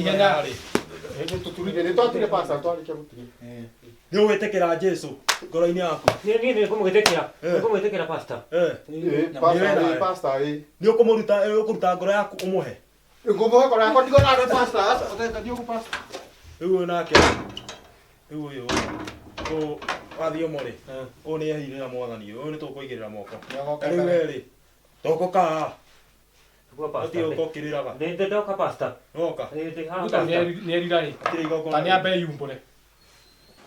Ihenya. Hĩndĩ tũturire nĩ twatire pastor twarĩkia gũturia. Nĩ ũgwĩtĩkĩra Jesu ngoro-inĩ yaku. Niĩ niĩ nĩ ngũmwĩtĩkĩra. Eh. Nĩ ngũmwĩtĩkĩra pastor. Eh. Ĩĩ pastor Nĩ ĩĩ wena. pastor ĩĩ. Nĩ ũkũmũruta nĩ ũkũruta ngoro yaku ũmũhe. Ngũmũhe ngoro yakwa ndigona nĩ pastor aca ũteka ndiũgũ pastor. Rĩu ũyũ nake rĩu ũyũ ũyũ wathiĩ ũmũrĩ ũyũ nĩ ehirĩra mwathani ũyũ nĩ tũkũigĩrĩra moko. Nĩagoka Rĩu mbere. we rĩ toka kaa Nĩguo pastor. ũtige gũka ũkĩrĩraga. Ndĩ ndĩ ndoka pastor. Nĩwoka Ĩĩ ndĩ haha Ruta pastor. nĩerira ĩ. hatirĩ igongona. Ta nĩambe yumbũre.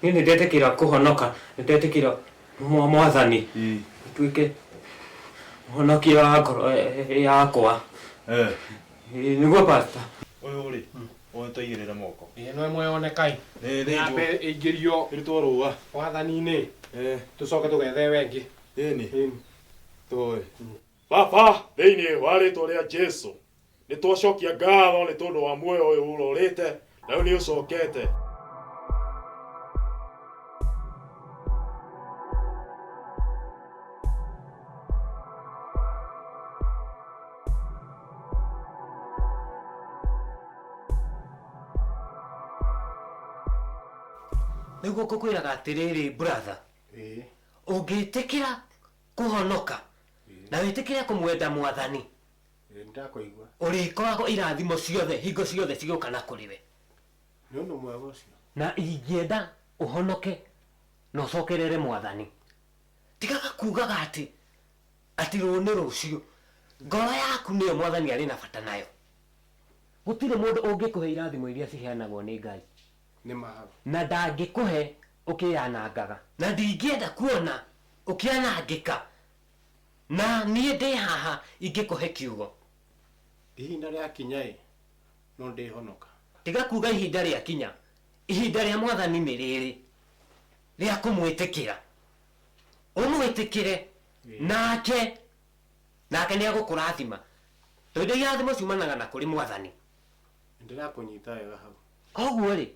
Niĩ nĩ ndetĩkĩra kũhonoka, nĩ ndetĩkĩra mwathani atuĩke mũhonokia wa ngoro yakwa. Eh. Ĩĩ, Nĩguo pastor. Ũyũ rĩ ũyũ tũigĩrĩre moko. Ĩĩ no ĩmwe yoneka ĩ. Nĩ Nĩambe thĩnjwo. ĩingĩrio Ĩrutwo rũa. wathani-inĩ. Eh. Tũcoke tũgethe wengĩ. Ĩni. Ĩni. Tũĩ. Baba, thĩinĩ wa rĩtwa rĩa Jesu, nĩ twacokia ngatho nĩ tondũ wa muoyo ũyũ ũrorĩte na rĩu nĩ ũcokete. Nĩguo ngũkwĩraga atĩrĩrĩ brother, Ĩĩ. ũngĩtĩkĩra kũhonoka na wĩtĩkĩre kũmwenda mwathani Ĩĩ nĩndakũigua. ũrĩkoragwo irathimo ciothe hingo ciothe cigũka na kũrĩ we. Nĩ ũndũ mwega ũcio. Na ingĩenda ũhonoke na ũcokerere mwathani. Tigaga kugaga atĩ atĩ rũũ nĩ rũciũ. Ngoro yaku nĩyo mwathani arĩ na bata nayo. Gũtirĩ mũndũ ũngĩkũhe irathimo iria ciheanagwo nĩ Ngai. Nĩ ma hau. Na ndangĩkũhe ũkĩyanangaga. Na ndingĩenda kuona ũkĩanangĩka na niĩ ndĩ haha ingĩkũhe kiugo. Ihinda rĩakinya ĩ no ndĩhonoka. Tiga kuga ihinda rĩakinya. Ihinda rĩa mwathani nĩ rĩrĩ rĩa kũmwĩtĩkĩra. Ũmwĩtĩkĩre nake nake nĩ agũkũrathima. Tondũ irathimo ciumanaga na kũrĩ mwathani. Nĩndĩrakũnyita wega hau. Koguo rĩ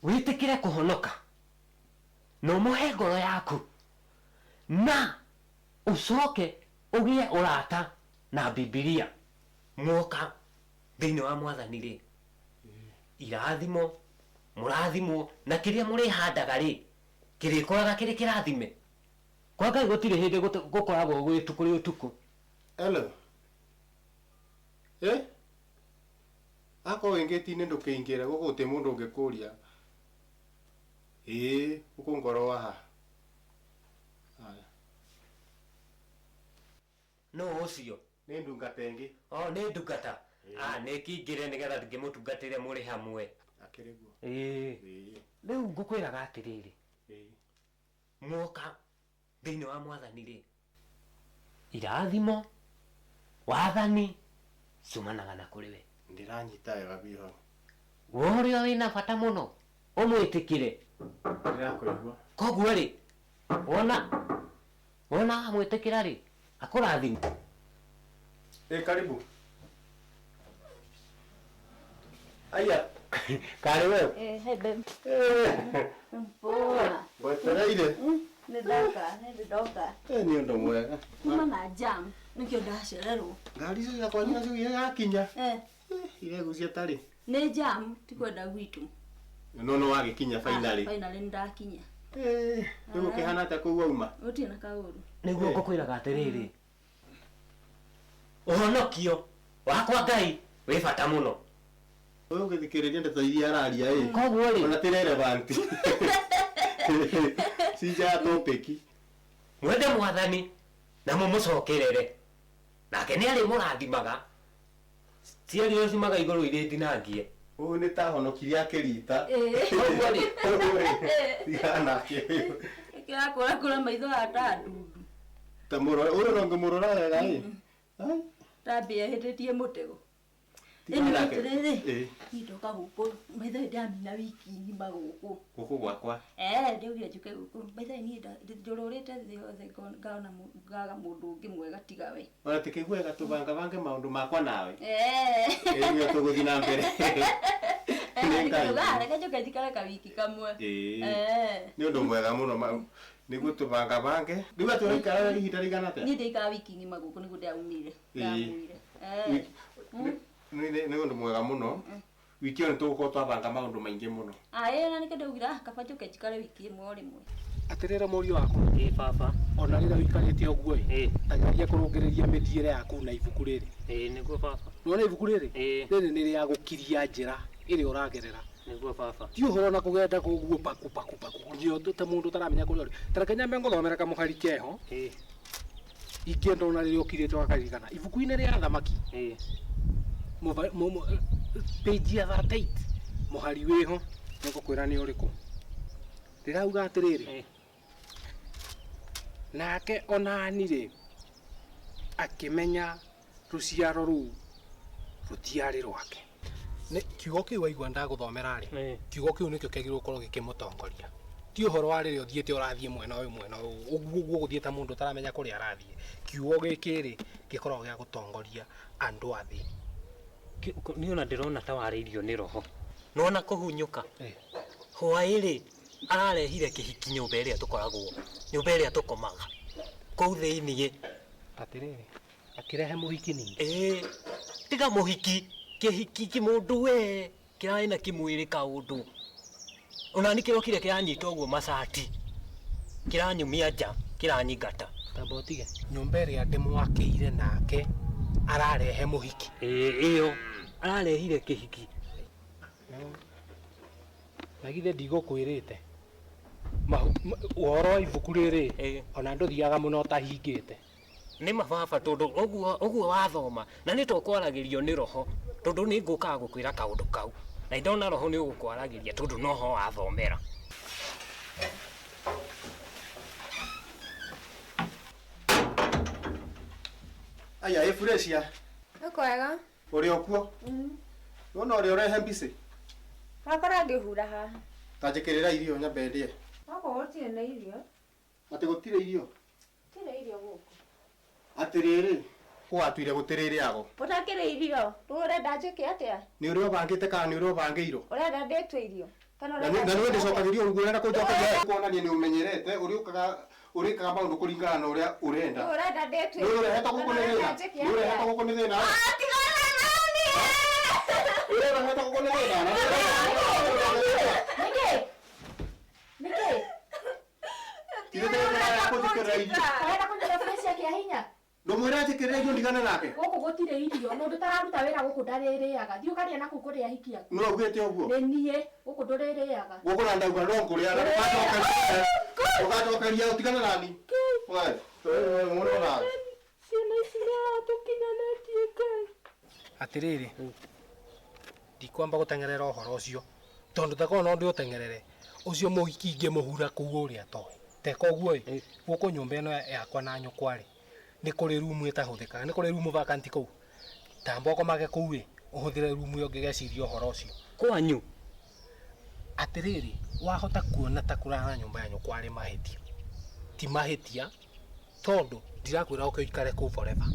wĩtĩkĩre kũhonoka na ũmũhe ngoro yaku na ũcoke ũgĩe ũrata na Bibilia. Mwoka thĩinĩ wa mwathani rĩ irathimo mũrathimwo na kĩrĩa mũrĩhandaga rĩ kĩrĩkũraga kĩrĩ kĩrathime. Kwa Ngai gũtirĩ hĩndĩ gũkoragwo gwĩ kũrĩ ũtukũ. Hello. Ĩ? Akorwo wĩ ngĩti-inĩ ndũkĩingĩre gũkũ gũtirĩ mũndũ ũngĩkũria. Ĩĩ ũkũngorwo haha. Haya. Nũ ũcio? Nĩ ndungata ĩngĩ. O nĩ ndungata. Ah, nĩ kĩingĩre nĩgetha ngĩmũtungatĩre mũrĩ hamwe. Akĩrĩ guo. Ĩĩ. Ĩĩ. Rĩu ngũkwĩraga atĩrĩrĩ. Ĩĩ. Mwoka thĩinĩ wa mwathani rĩ irathimo wathani ciumanaga na kũrĩ we. Ndĩranyita wega biũ hau. We ũrĩa wĩna bata mũno ũmwĩtĩkĩre. Ndĩrakũigua. Koguo rĩ wona wona wamwĩtĩkĩra rĩ akũrathime. Ĩ karibu. Aya. Karĩ we. Eh, hey babe. Eh. Poa. Ngwetereire. Nĩ ndoka, nĩ ndoka. Ĩ nĩ ũndũ mwega. Kuma na jam, nĩkĩo ndacererwo. Ngari icio ciakwa nacio yakinya. Eh, Iregucia tarĩ. nĩ jam, ti kwenda gwitũ. No no wagĩkinya finally. Ah, finally nĩ ndakinya. Eh, rĩu ũkĩhana atĩa kũu wauma? Gũtirĩ na kaũru. Nĩguo ngũkwĩraga atĩrĩrĩ ũhonokio wakwa Ngai wĩ bata mũno. Ũyũ ũngĩthikĩrĩria ndeto iria araria ĩ. Koguo rĩ Ona ti relevant. Ci nja ya topic. mwende mwathani na mũmũcokerere nake nĩ arĩmũrathimaga ciario ciumaga igũrũ irĩ ndinangie. Ũyũ nĩ ta honokirie akĩrita. Eh. Koguo rĩ Ũyũ rĩ, tigana nake ũyũ. Nĩkĩo akũrakũra maitho aya ta ndundu. Ta mũrore, ũyũ no ngĩmũrora wega ĩ. Ai, Tambia hĩtĩtie mũtego. tigana Anyway, nake. atĩrĩrĩ. Ĩ, Niĩ ndoka gũkũ, by the way ndamina wiki ng'ima gũkũ. gũkũ gwakwa. Eh, ndaugire njũke gũkũ. By the way niĩ njũrũrĩte thĩ yothe ngona ngaga mũndũ ũngĩ mwega tiga we. Ona tikĩiguaga tũbangabange maũndũ makwa nawe. Eh. Ĩ nĩyo tũgũthiĩ na mbere. Nĩ Ngai. Reke njoke njikare kawiki kamwe. Ĩ. Eh. Nĩ ũndũ mwega mũno nĩguo tũbangabange. Rĩu atĩ ũraikara ihinda rĩigana atĩa? Niĩ ndĩikara wiki ng'ima gũkũ nĩguo ndaumire. Ĩ. Ndamuire. Eh. Nĩ ũndũ mwega mũno. Wiki ĩyo nĩ tũgũkorwo twabanga maũndũ maingĩ mũno. Aĩ na nĩkĩo ndaugire ah kaba njũke njikare wiki ĩmwe o rĩmwe. Atĩrĩrĩ mũriũ wakwa. Ĩĩ baba. Ona rĩrĩa ũikarĩte ũguo ĩ, Ĩĩ. ta geria kũrũngĩrĩria mĩthiĩre yaku na ibuku rĩrĩ. Ĩĩ nĩguo baba. Nĩwona ibuku rĩrĩ? Ĩĩ. Rĩrĩ nĩ rĩa gũkiria njĩra ĩrĩa ũragerera. Nĩguo baba. Ti ũhoro na kũgenda kũguo paku paku paku nginya ta mũndũ ũtaramenya kũrĩa ũrĩ. Ta reke nyambe ngũthomere kamũhari keho. Ĩĩ. Ingĩenda ona rĩrĩa ũkirĩte ũgakaririkana. Ibuku-inĩ rĩa thamaki. Ĩĩ. Page ya 38 mũhari wĩho nĩngũkwĩra nĩ ũrĩkũ. Rĩrauga atĩrĩrĩ. Ĩĩ. Nake Onani rĩ akĩmenya rũciaro rũu rũtiarĩ rwake. Nĩ kiugo kĩu waigua ndagũthomera rĩ, Ĩĩ. kiugo kĩu nĩkĩo kĩagĩrĩirwo gũkorwo gĩkĩmũtongoria. Ti ũhoro wa rĩrĩa ũthiĩte ũrathiĩ mwena ũyũ mwena ũyũ ũguo ũguo ũgũthiĩ ta mũndũ ũtaramenya kũrĩa arathiĩ. Kiugo gĩkĩ rĩ gĩkoragwo gĩa gũtongoria andũ a thĩ. Niĩ ona ndĩrona ta warĩirio nĩ roho. Nĩwona kũhunyũka? Hwaĩ rĩ ararehire kĩhiki nyũmba ĩrĩa tũkoragwo, nyũmba ĩrĩa tũkomaga kũu thĩiniĩ. Atĩrĩrĩ, akĩrehe mũhiki ningĩ? Ĩĩ, tiga mũhiki, kĩhiki kĩmũndũ we kĩrarĩ na kĩmwĩrĩ kaũndũ. Ona nĩ kĩrokire kĩranyita ũguo macati, kĩranyumia nja, kĩranyingata. Tamba ũtige. Nyũmba ĩrĩa ndĩmwakĩire nake ararehe mũhiki. Ĩĩ, ĩyo ararehire kĩhiki. Na githĩ ndigũkwĩrĩte ũhoro wa ibuku rĩrĩ ona ndũthiaga mũno ũtahingĩte. Nĩ mababa tondũ ũguo ũguo wathoma na nĩ tũkwaragĩrio nĩ roho tondũ nĩ ngũkaga gũkwĩra kaũndũ kau na ndona roho nĩ ũgũkwaragĩria tondũ noho wathomera. Aya ĩ Furecia. Nĩ kwega. Ũrĩ o kuo? Nĩwona ũrĩa ũrehe mbici? Wakora ngĩhura haha. Ta njĩkĩrĩra irio nyambe ndĩe. Gũkũ gũtirĩ na irio. Atĩ gũtirĩ irio? Gũtirĩ irio gũkũ. Atĩrĩrĩ, kũwatuire gũtirĩrĩagwo. Gũtakĩrĩ irio. Rĩu ũrenda njĩke atĩa? Nĩ ũrĩa ũbangĩte kana nĩ ũrĩa ũbangĩirwo? Ũrenda ndĩtue irio? Kana Na nĩ ndĩcokagĩria ũguo ũrenda kũnjokeria kuonania nĩ ũmenyerete ũrĩũkaga ũrĩkaga maũndũ kũringana na ũrĩa ũrenda. Rĩu ũrenda ndĩtue Nĩ ũrehete gũkũ nĩ thĩna. Nĩ ũrehete gũkũ nĩ thĩna. Tigana nani! Nĩ ũrehete gũkũ nĩ thĩna. Nĩkĩ? Nĩkĩ? Kũnjĩkĩrĩra irio. Ũrenda kũnyita Furecia kĩa hinya? Ndũmwĩre anjĩkĩrĩre irio ndigane nake. Gũkũ gũtirĩ irio, mũndũ ũtararuta wĩra gũkũ ndarĩrĩaga. Thiĩ ũkarĩe naku kũrĩa ahiki aku. Nũ augĩte ũguo? Nĩ niĩ, gũkũ ndũrĩrĩaga. Gũkũ na ndauga no ngũrĩa na ndũkanjokeria ũtigane nani. We, mũno nawe. Ciana ici nĩ aratũkinyanĩtie Ngai. Atĩrĩrĩ, ndikwamba gũteng'erera ũhoro ũcio tondũ takorwo no ndĩũteng'erere ũcio mũhiki ingĩmũhura kũu ũrĩa atoĩ. Teka ũguo ĩ, gũkũ nyũmba ĩno yakwa na nyũkwa rĩ, nĩ kũrĩ rumu ĩtahũthĩkaga, nĩ kũrĩ rumu vacant kũu. Tamba ũkomage kũu ĩ, ũhũthĩre rumu ĩyo ngĩgeciria ũhoro ũcio. Kwanyu? Atĩrĩrĩ, wahota kuona ta kũrara nyũmba ya nyũkwa arĩ mahĩtia. Ti mahĩtia, tondũ ndirakwĩra ũke ũikare kũu forever.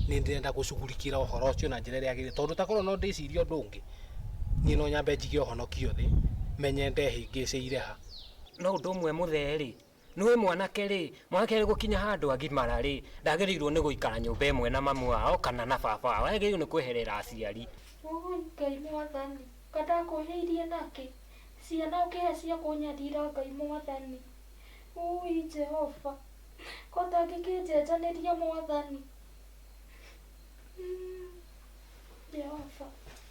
Nĩ ndĩrenda gũcugurikĩra ũhoro ũcio na njĩra ĩrĩa yagĩrĩire tondũ takorwo no ndĩcirie ũndũ ũngĩ, niĩ no nyambe njige ũhonokio thĩ, menye ndehĩngĩcĩire ha. No ũndũ ũmwe mũthee rĩ, nĩũĩ mwanake rĩ, mwanake rĩ gũkinya handũ agimara rĩ, ndagĩrĩirwo nĩ gũikara nyũmba ĩmwe na mamu wao kana na baba wao, agĩrĩirwo nĩ kweherera aciari. Ũi Ngai mwathani, kandakwĩhĩirie nakĩ? Ciana ũkĩhe cia kũnyarira Ngai mwathani. Ũi Jehova, ko ũtangĩkĩnjenjanĩria mwathani. Jehova,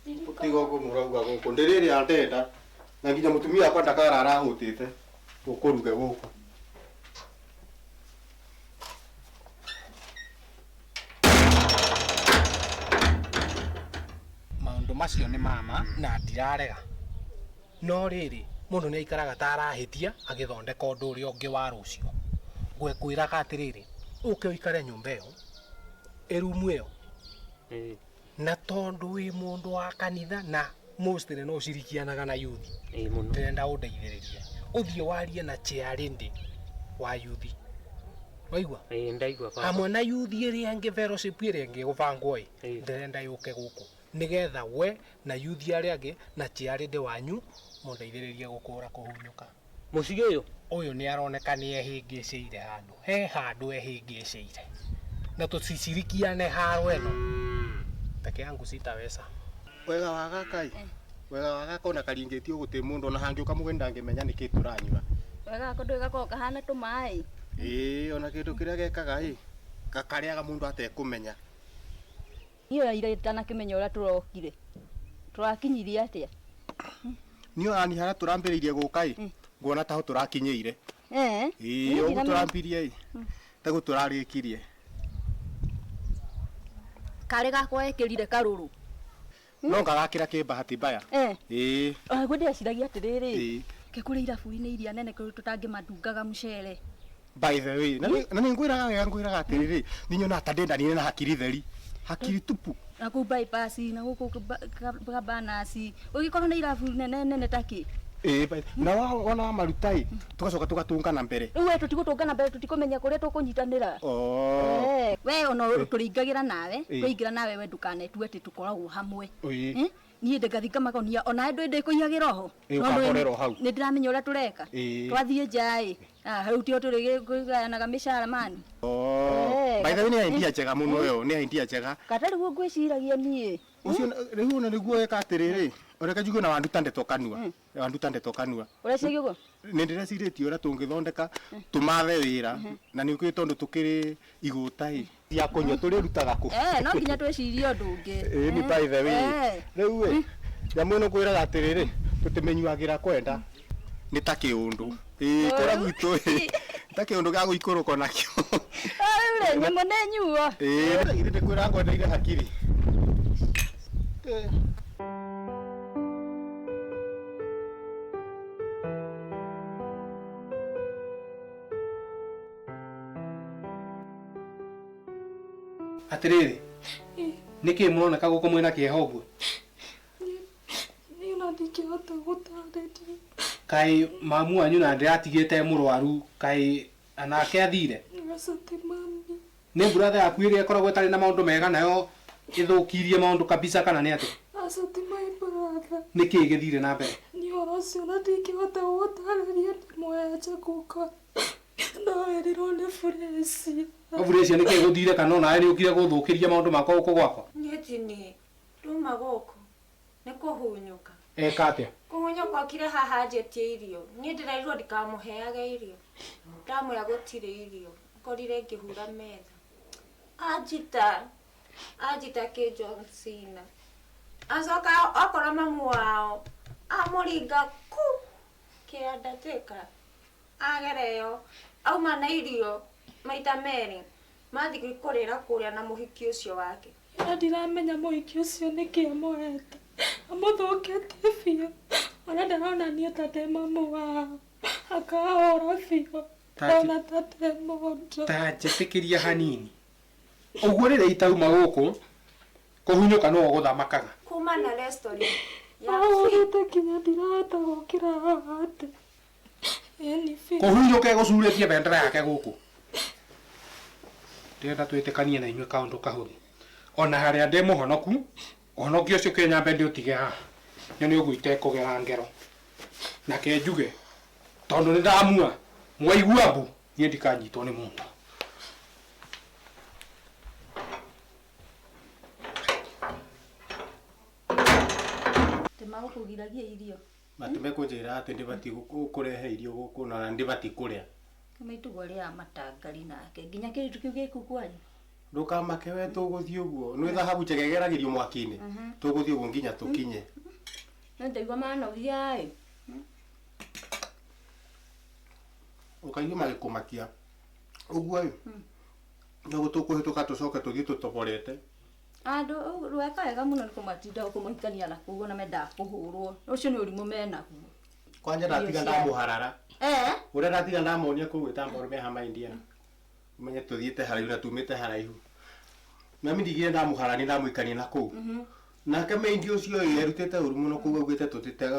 ririkana. Tiga ũguo mũrauga gũkũ ndĩrĩrĩa ndenda na nginya mũtumia wakwa ndakarara ahũtĩte ũkũruge gũkũ. Maũndũ macio nĩ mama na ndirarega. No rĩrĩ, mũndũ nĩ aikaraga ta arahĩtia agĩthondeka ũndũ ũrĩa ũngĩ wa rũciũ. Ngwekwĩraga atĩrĩrĩ, ũke ũikare nyũmba ĩyo, ĩrumu ĩyo. Na tondũ wĩ mũndũ wa kanitha na mostly no ũcirikianaga na youth. Ndĩrenda ũndeithĩrĩrie. Ũthiĩ warie na chairlady wa youth. Waigua? Ĩĩ ndaigua baba. Hamwe na youth ĩrĩa ĩngĩ fellowship ĩrĩa ĩngĩ ĩgũbangwo ĩ, ndĩrenda yũke gũkũ. Nĩgetha we na youth arĩa angĩ na chairlady wanyu mũndeithĩrĩrie gũkũra kũhunyũka. Mũciĩ ũyũ? Ũyũ nĩ aroneka nĩ ehĩngĩcĩire handũ. He handũ ehĩngĩcĩire. Na tũcicirikiane haro ĩno. Peke yangu sitaweza. Wega wa gaka ĩ, Wega wa gaka ona karingĩtio gũtĩ mũndũ ona hangĩũka mũgeni ndangĩmenya nĩkĩ tũranyua. Wega wako ndũĩ gakoragwo kahana tũmaĩ. Ĩĩ ona kĩndũ kĩrĩa gekaga ĩ gakarĩaga mũndũ atekũmenya. Niĩ ona ira itanakĩmenya ũrĩa tũrokire. Tũrakinyirie atĩa? Niĩ ona niĩ harĩa tũrambĩrĩirie gũka ĩ nguona taho tũrakinyĩire. Eh. Ĩĩ ũguo tũrambirie ĩ taguo tũrarĩkirie. Karĩ gakwa ekĩrire karũrũ. No ngagakĩra kĩmbahati mbaya. Eh. Ĩĩ. Ona guo ndĩreciragia atĩrĩrĩ. Ĩĩ. Ke kũrĩ irabu-inĩ iria nene kũrĩ tũtangĩmandungaga mũcere. By the way, na nĩ ngwĩraga wega ngwĩraga atĩrĩrĩ, nĩ nyonaga ta ndĩndanire na hakiri theri. Hakiri tupu. Na kũu bypass na gũkũ Cabanas. Ũgĩkorwo na irabu nene nene ta kĩ? Ĩĩ na wona wamaruta ĩ tũgacoka tũgatũngana mbere. Rĩu we tũtigũtũngana mbere tũtikũmenya kũrĩa tũkũnyitanĩra. Oh. We ona tũrĩingagĩra nawe, twaingĩra nawe we ndũkanetue atĩ tũkoragwo hamwe. Ĩĩ. Niĩ ndĩngathiĩ ngamagonia ona ndũ ndĩkũiyagĩra oho. Ĩĩ, ũkaborera o hau. Nĩ ndĩramenya ũrĩa tũreka. Ĩĩ. Twathiĩ nja ĩ, rĩu tio tũrĩgayanaga mĩcara mani. Oh. By the way nĩ idea njega mũno ĩyo, nĩ idea njega. Kata rĩu ngwĩciragia niĩ. Ũcio rĩu ona nĩguo eka atĩrĩrĩ, ũreke njigue na wanduta ndeto kanua. Wanduta ndeto kanua. Ũreciria ũguo? Nĩ ndĩrecirĩtie ũrĩa tũngĩthondeka tũmathe wĩra na nĩ ũkĩũĩ tondũ tũkĩrĩ igũta ĩ ya kũnyua tũrĩrutaga kũ. No nginya twĩcirie ũndũ ũngĩ. Ĩĩ ni by the way. Rĩu ĩ nyamũ ĩno ngwĩraga atĩrĩrĩ tũtĩmĩnyuagĩra kwenda nĩ ta kĩũndũ. Ĩĩ kũrĩa gwitũ ĩ ta kĩũndũ gĩa gũikũrũka nakĩo. Rĩu rĩ nyamũ nĩ nyuo. Ĩĩ githĩ ndĩkwĩra ngwendeire hakiri. Atĩrĩrĩ, nĩkĩ mũroneka gũkũ mwĩna kĩeha ũguo? Niĩ ona ndingĩhota gũtarĩria. Kaĩ mamu wanyu na ndĩratigĩte mũrwaru, kaĩ anake athire? Aca ti mami. Nĩ brother yaku ĩrĩa ĩkoragwo ĩtarĩ na maũndũ mega nayo ĩthũkirie maũndũ kabisa kana nĩ atĩa? Aca ti my brother. Nĩkĩ gĩthire na mbere? Niĩ ũhoro ũcio ona ndingĩhota gũtarĩria nĩ mwenje gũka. Ndawerirwo nĩ Burecia. Burecia nĩkĩ gũthire kana onawe nĩ ũkire gũthũkĩria maũndũ makwa gũkũ gwakwa? Niĩ ti niĩ. Nduma gũkũ. Nĩ kũhunyũka. Eka atĩa? Kũhunyũka okire haha anjĩtie irio. Niĩ ndĩrerirwo ndikamũheage irio. Ndamwĩra gũtirĩ irio. Ngorire ngĩhura metha. Anjita. Anjita kĩ John Cena. Acoka okora mamu wao. Amũringa ku. Kĩ Undertaker. Agereo. Auma na irio maita merĩ. Mathiĩ kũrĩra kũrĩa na mũhiki ũcio wake. Ona ndiramenya mũhiki ũcio nĩkĩ amũhete. Amũthũkĩtie biũ. Ona ndarona niĩ ta ndĩ mamu wao. Akahũra biũ. Ndona ta ndĩ mũndũ. Ta njĩtĩkĩria hanini. Ũguo rĩrĩa itauma gũkũ kũhunyũka nĩwe ũgũthamakaga. Kuma na restaurant ya Ahũrĩte nginya ndirahota gũkĩra haha atĩ. Ĩni biũ. Kũhunyũka ĩgũcurĩtie bendera yake gũkũ. Ndĩrenda twĩtĩkanie na inyuĩ kaũndũ kahũthũ. Ona harĩa ndĩ mũhonoku, ũhonoki ũcio kĩnyambe ndĩũtige haha. Nyone ũguo itekũgera ngero. Na ke njuge, tondũ nĩ ndamua, mwaigua mbu, niĩ ndikanyitwo nĩ mũndũ. Tĩmagũkũgiragia irio. Matimekũnjĩra atĩ ndibatiĩ kũrehe irio gũkũ na ndibatiĩ kũrĩa. Maitũguo arĩaga matangari nake nginya kĩndũ kĩu gĩkũ kwanyu. Ndũkamake we tũgũthiĩ ũguo. Nĩ thahabu njega ĩgeragĩrio mwaki-inĩ. Tũgũthiĩ ũguo nginya tũkinye. Nĩ ndaigua manogia ĩ. Ũkaigua magĩkũmakia. Ũguo ĩ. Nĩguo tũkũhĩtũka tũcoke tũthiĩ tũtoborete. Andũ rweka wega mũno nĩ kũmatinda kũmahikania na kũu ona mendaga kũhũrwo. Ũcio nĩ ũrimũ menaguo. Kwanja ndatiga ndamũharara. Ũrĩa ndatiga ndamonia kũu gwĩtamba me hama Indiana. Umenye tũthiĩte haraihu na tumĩte haraihu. Mami ndigire ndamũharara nĩ ndamũikania na kũu. Nake meindi ũcio ĩ erutĩte ũru mũno kũu augĩte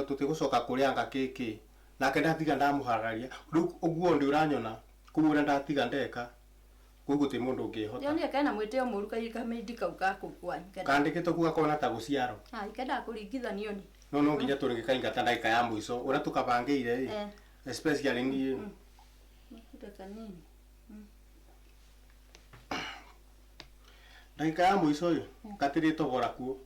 tũtigũcoka kũrĩanga kĩkĩ. Nake ndatiga ndamũhararia. Rĩu ũguo ndĩ ũranyona kũu ũrĩa ndatiga ndeka. Kũu gũtirĩ mũndũ ũngĩhota. Ndĩronire kena mwĩtĩo mũũru kameindi kau ga kũu kwanyu. Kandĩkĩtwo kuga kona ta gũciarwo. Kendaga kũringithanio ni. No no nginya tũrĩgĩkaingata ndagĩka ya mũico ũrĩa tũkabangĩire ĩ. Especially niĩ. Mafuta kanini. Ndagĩka ya mũico ĩ gatirĩ tobora kuo.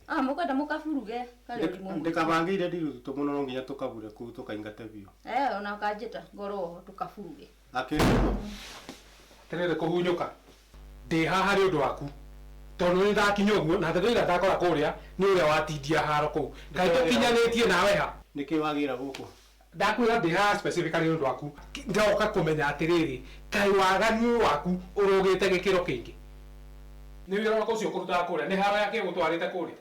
Ah, mũkwenda mũkaburuge karĩ ũrimũ mũingĩ. Ndĩkabangĩire ndirutũ mũno no nginya tũkabure kũu tũkaingate biũ. Eh, ona ũkanjĩta ngorwo ho tũkaburuge. Akĩrĩko. Atĩrĩrĩ kũhunyũka ndĩ haha nĩ ũndũ waku tondũ nĩ ndakinya ũguo na ndeto ira ndakora kũrĩa nĩ ũrĩa watindia haro kũu kaĩ tũkinyanĩtie nawe ha Nĩkĩ wagĩra gũkũ? Ndakwĩra ndĩ haha specifically nĩ ũndũ waku ndoka kũmenya atĩrĩrĩ kaĩ waganu waku ũrũgĩte gĩkĩro kĩngĩ nĩ wĩra waku ũcio ũkũrutaga kũrĩa nĩ haro yake ĩgũtwarĩte kũrĩa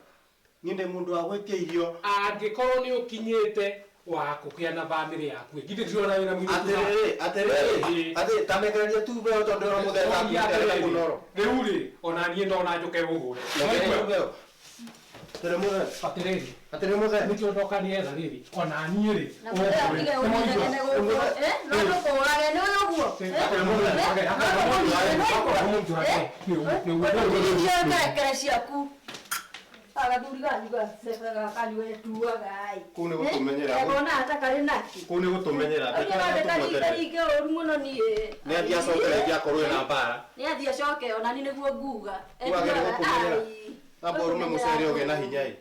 Niĩ ndĩ mũndũ wa gwĩtia irio. Angĩkorwo nĩ ũkinyĩte wa kũgĩa na bamĩrĩ yaku githĩ ndirona wĩna mũirĩtu Atĩrĩrĩ, atĩrĩrĩ, atĩ tamekereria tu mbeo tondũ ĩro mũthemba Atĩrĩrĩ, rĩu rĩ ona niĩ ndona njũke ũhũre Atĩrĩ mũthee. Atĩrĩrĩ. Atĩrĩ mũthee. Nĩkĩo ndoka nĩgetha rĩrĩ ona niĩ rĩ Na mũthee atige ũnenegene gũkũ. Eh, no ndũkũũrage nĩ ũguo. Ũtũtigithie ngerekere ciaku. Agathuri ganyu gakanyu getuaga ai. Kũu nĩ gũtũmenyera. Ngona ta karĩ naki. Kũu nĩ gũtũmenyera. Karinge ũru mũno niĩ. Nĩ athiĩ acoke rĩngĩ akorwo ena mbara. Nĩ athiĩ acoke ona niĩ nĩguo nguga. Kũu agĩrĩ gũkũmenyera. Amba ũrume mũcere ũgĩe na hinya ĩ.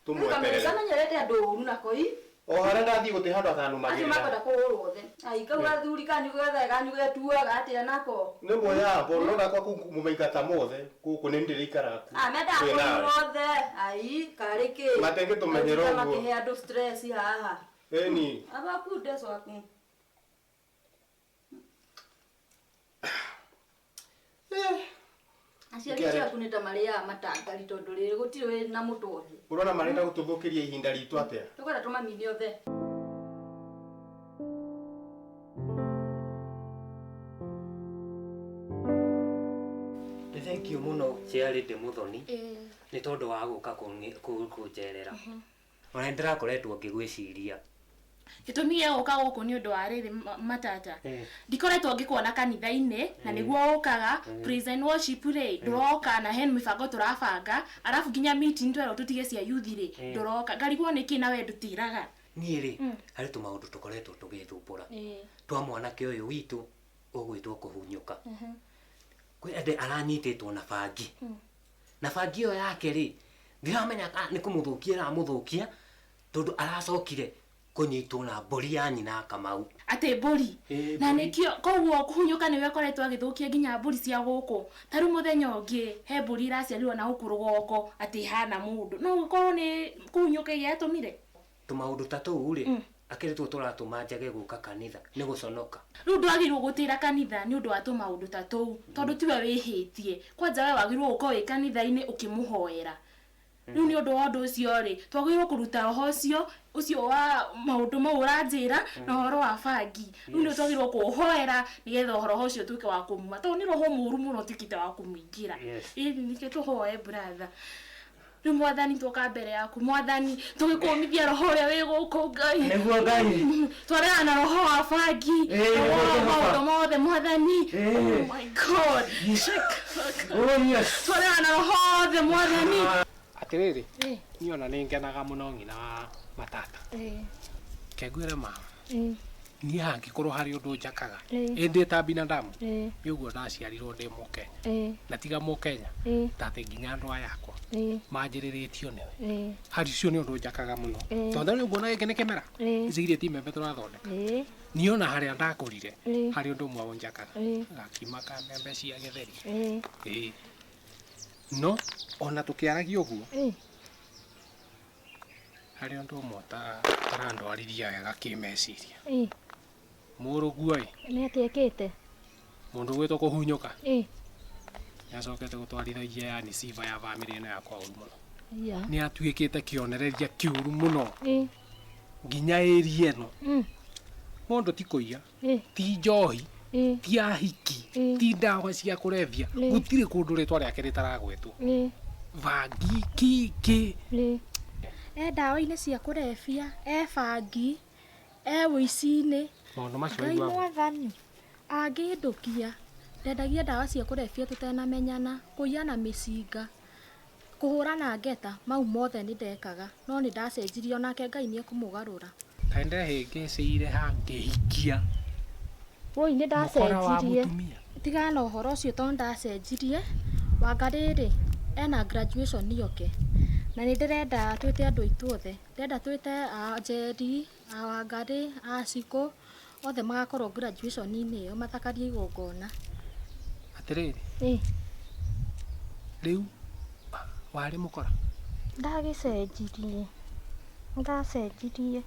Tũmweterere. Kamenyerete andũ ũru nako i. O harĩa ndathiĩ gũtirĩ handũ Acio atanũmagĩrĩra. makwenda kũhũrwo othe. Ai kau gathuri kanyu gethe kanyu getuaga atĩa nako. Nĩ muoya mbo no nakwa kũu mũmaingata mothe gũkũ nĩ ndĩrĩikaraga kuo. Ah, mendaga Twĩ nawe. kũnyua othe. Ai karĩ kĩ. Matengĩtũmenyera ũguo. Makĩhe andũ stress haha. Ĩni. Abaku ndeco aku. Aciari Nĩkĩ acio aku nĩ ta marĩaga matangari tondũ rĩrĩ gũtirĩ wĩ na mũtwe. Ũrona marenda gũtũthũkĩria ihinda ritũ atĩa? Tũkwenda tũmamine othe. Nĩ thengio mũno Chairlady Muthoni nĩ tondũ wa gũka kũnjerera ona nĩ ndĩrakoretwo ngĩgwĩciria Gĩtũmi gĩa gũka gũkũ nĩ ũndũ wa rĩrĩ matata ndikoretwo ngĩkuona kanitha-inĩ na nĩguo ũkaga praise and worship rĩ ndũroka na he mĩbango tũrabanga arabu nginya meeting twerwo tũtige cia youth rĩ ndũroka ngarigwo nĩkĩ na we ndũtĩraga. Niĩ rĩ harĩ tũmaũndũ tũkoretwo tũgĩthumbũra twa mwanake ũyũ witũ ũgwĩtwo kũhunyũka kwĩ andĩ aranyitĩtwo na bangi na bangi ĩyo yake rĩ ndiramenya nĩ kũmũthũkia ĩramũthũkia tondũ aracokire kũnyitwo na mbũri ya nyina Kamau. Atĩ mbũri na nĩkĩo koguo kũhunyũka nĩwe akoretwo agĩthũkia nginya mbũri cia gũkũ ta rĩu mũthenya ũngĩ he mbũri iraciarirwo na gũkũ rũgongo atĩ ĩhana mũndũ no gũkorwo nĩ kũhunyũka ĩgĩatũmire Tũmaũndũ ta tũu rĩ akĩrĩ tuo tũratũma njage gũka kanitha nĩ gũconoka. Rĩu ndwagĩrĩirwo gũtĩra kanitha nĩ ũndũ wa tũmaũndũ ta tũu tondũ tiwe wĩhĩtie kwanja we wagĩrĩirwo gũkorwo wĩ kanitha-inĩ ũkĩmũhoera rĩu nĩ ũndũ wa ũndũ ũcio rĩ twagĩrĩirwo kũruta roho ũcio ũcio wa maũndũ mau ũranjĩra na ũhoro wa bangi rĩu nĩ twagĩrĩirwo kũũhoera nĩgetha ũhoro ũcio ũtuĩke wa kũmuma tondũ nĩ roho mũũru mũno ũtuĩkĩte wa kũmũingĩra. Ĩĩ nĩkĩo tũhoe brother rĩu mwathani twoka mbere yaku mwathani tũgĩkũmithia roho ũrĩa wĩ gũkũ Ngai. Nĩguo Ngai. Twarega na roho wa bangi nĩguo roho wa Jehova. maũndũ mothe mwathani. Oh my God. Oh yes. Twarega na roho wothe mwathani. Atĩrĩrĩ niĩ ona nĩ ngenaga mũno ng'ina wa matata kengwĩre mama niĩ hangĩkorwo harĩ ũndũ njakaga ĩ ndĩ ta binadamu nĩ ũguo ndaciarirwo ndĩ mũkenya na tiga mũkenya tatĩ nginya andũ aya akwa manjĩrĩrĩtio nĩwe harĩ ũcio nĩ ũndũ njakaga mũno tondũ rĩu nguona gĩkĩ nĩ kĩmera ici iria ti mbembe tũrathondeka niĩ ona harĩa ndakũrire harĩ ũndũ ũmwe ũnjakaga gakima ka mbembe cia gĩtheri ĩĩ no ona tũkĩaragia ũguo harĩ ũndũ ũmwe ũtarandwarithia wega kĩmeciria mũrũguo ĩ Nĩ atĩa ĩkĩte? mũndũ ũgwĩtwo kũhunyũka nĩacokete gũtwarithagia yani sifa ya bamĩrĩ ĩno yakwa ũru mũno nĩ atuĩkĩte kĩonereria kĩũru mũno nginya ĩria ĩno mũndũ ti kũiya ti njohi ti ahiki ti ndawa cia kũrebia gũtirĩ kũndũ rĩtwa rĩake rĩtaragwetwo bangi kĩ E ndawa-inĩ cia kũrebia e bangi e ũici-inĩ maũndũ macio Ngai waiguaga mwathani angĩndũkia ndendagia ndawa cia kũrebia tũtenamenyana kũiya na mĩcinga kũhũra na ngeta mau mothe nĩ ndekaga no nĩ ndacenjirie onake Ngai nĩ ekũmũgarũra. Kaĩ ndehĩngĩcĩire ha ngĩhikia Woi nĩ mũkora wa ndacenjirie mũtumia tigana na ũhoro ũcio tondũ ndacenjirie Wangarĩ rĩ ena graduation yoke na nĩ ndĩrenda twĩte andũ aitũ othe ndĩrenda twĩte a Njeri a Wangarĩ a Cikũ othe magakorwo graduation-inĩ ĩyo mathakarie igongona. Atĩrĩrĩ, Ĩ rĩu warĩ mũkora Ndagĩcenjirie. Ndacenjirie.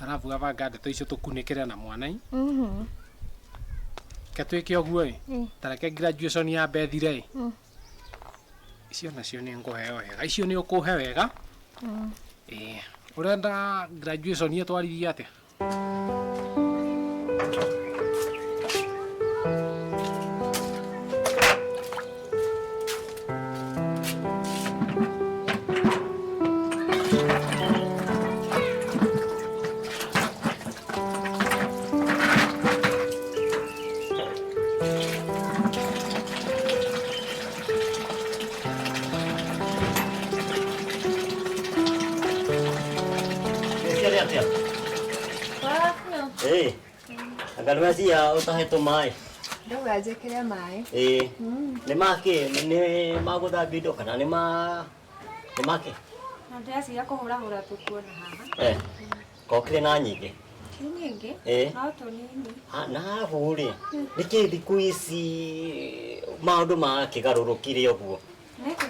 Arabu abanga ndeto icio tũkunĩkĩre na mwana i Mhm. Ke twĩke ũguo ĩ Ĩ. tareke graduation ya ĩthire ĩ icio nacio nĩ ngũheo wega icio nĩ ũkũhe wega ĩ ũrenda graduation ĩtwarithie atĩa? Ciarĩ atĩa? Ĩ, anga nĩwacia ũtahetwo maĩ? Ndauga njĩkĩre maĩ. Ĩ, nĩ makĩ? Nĩ magũthambia indo kana nĩ ma nĩ makĩ? Na ndĩreciria kũhũrahũra tũkuona haha. Eh, kokire na nyingĩ? Ti nyingĩ, Ĩ. no tũnini. Ha, na arabu rĩ, nĩkĩ thikũ ici maũndũ makĩgarũrũkire ũguo? Nĩkĩ?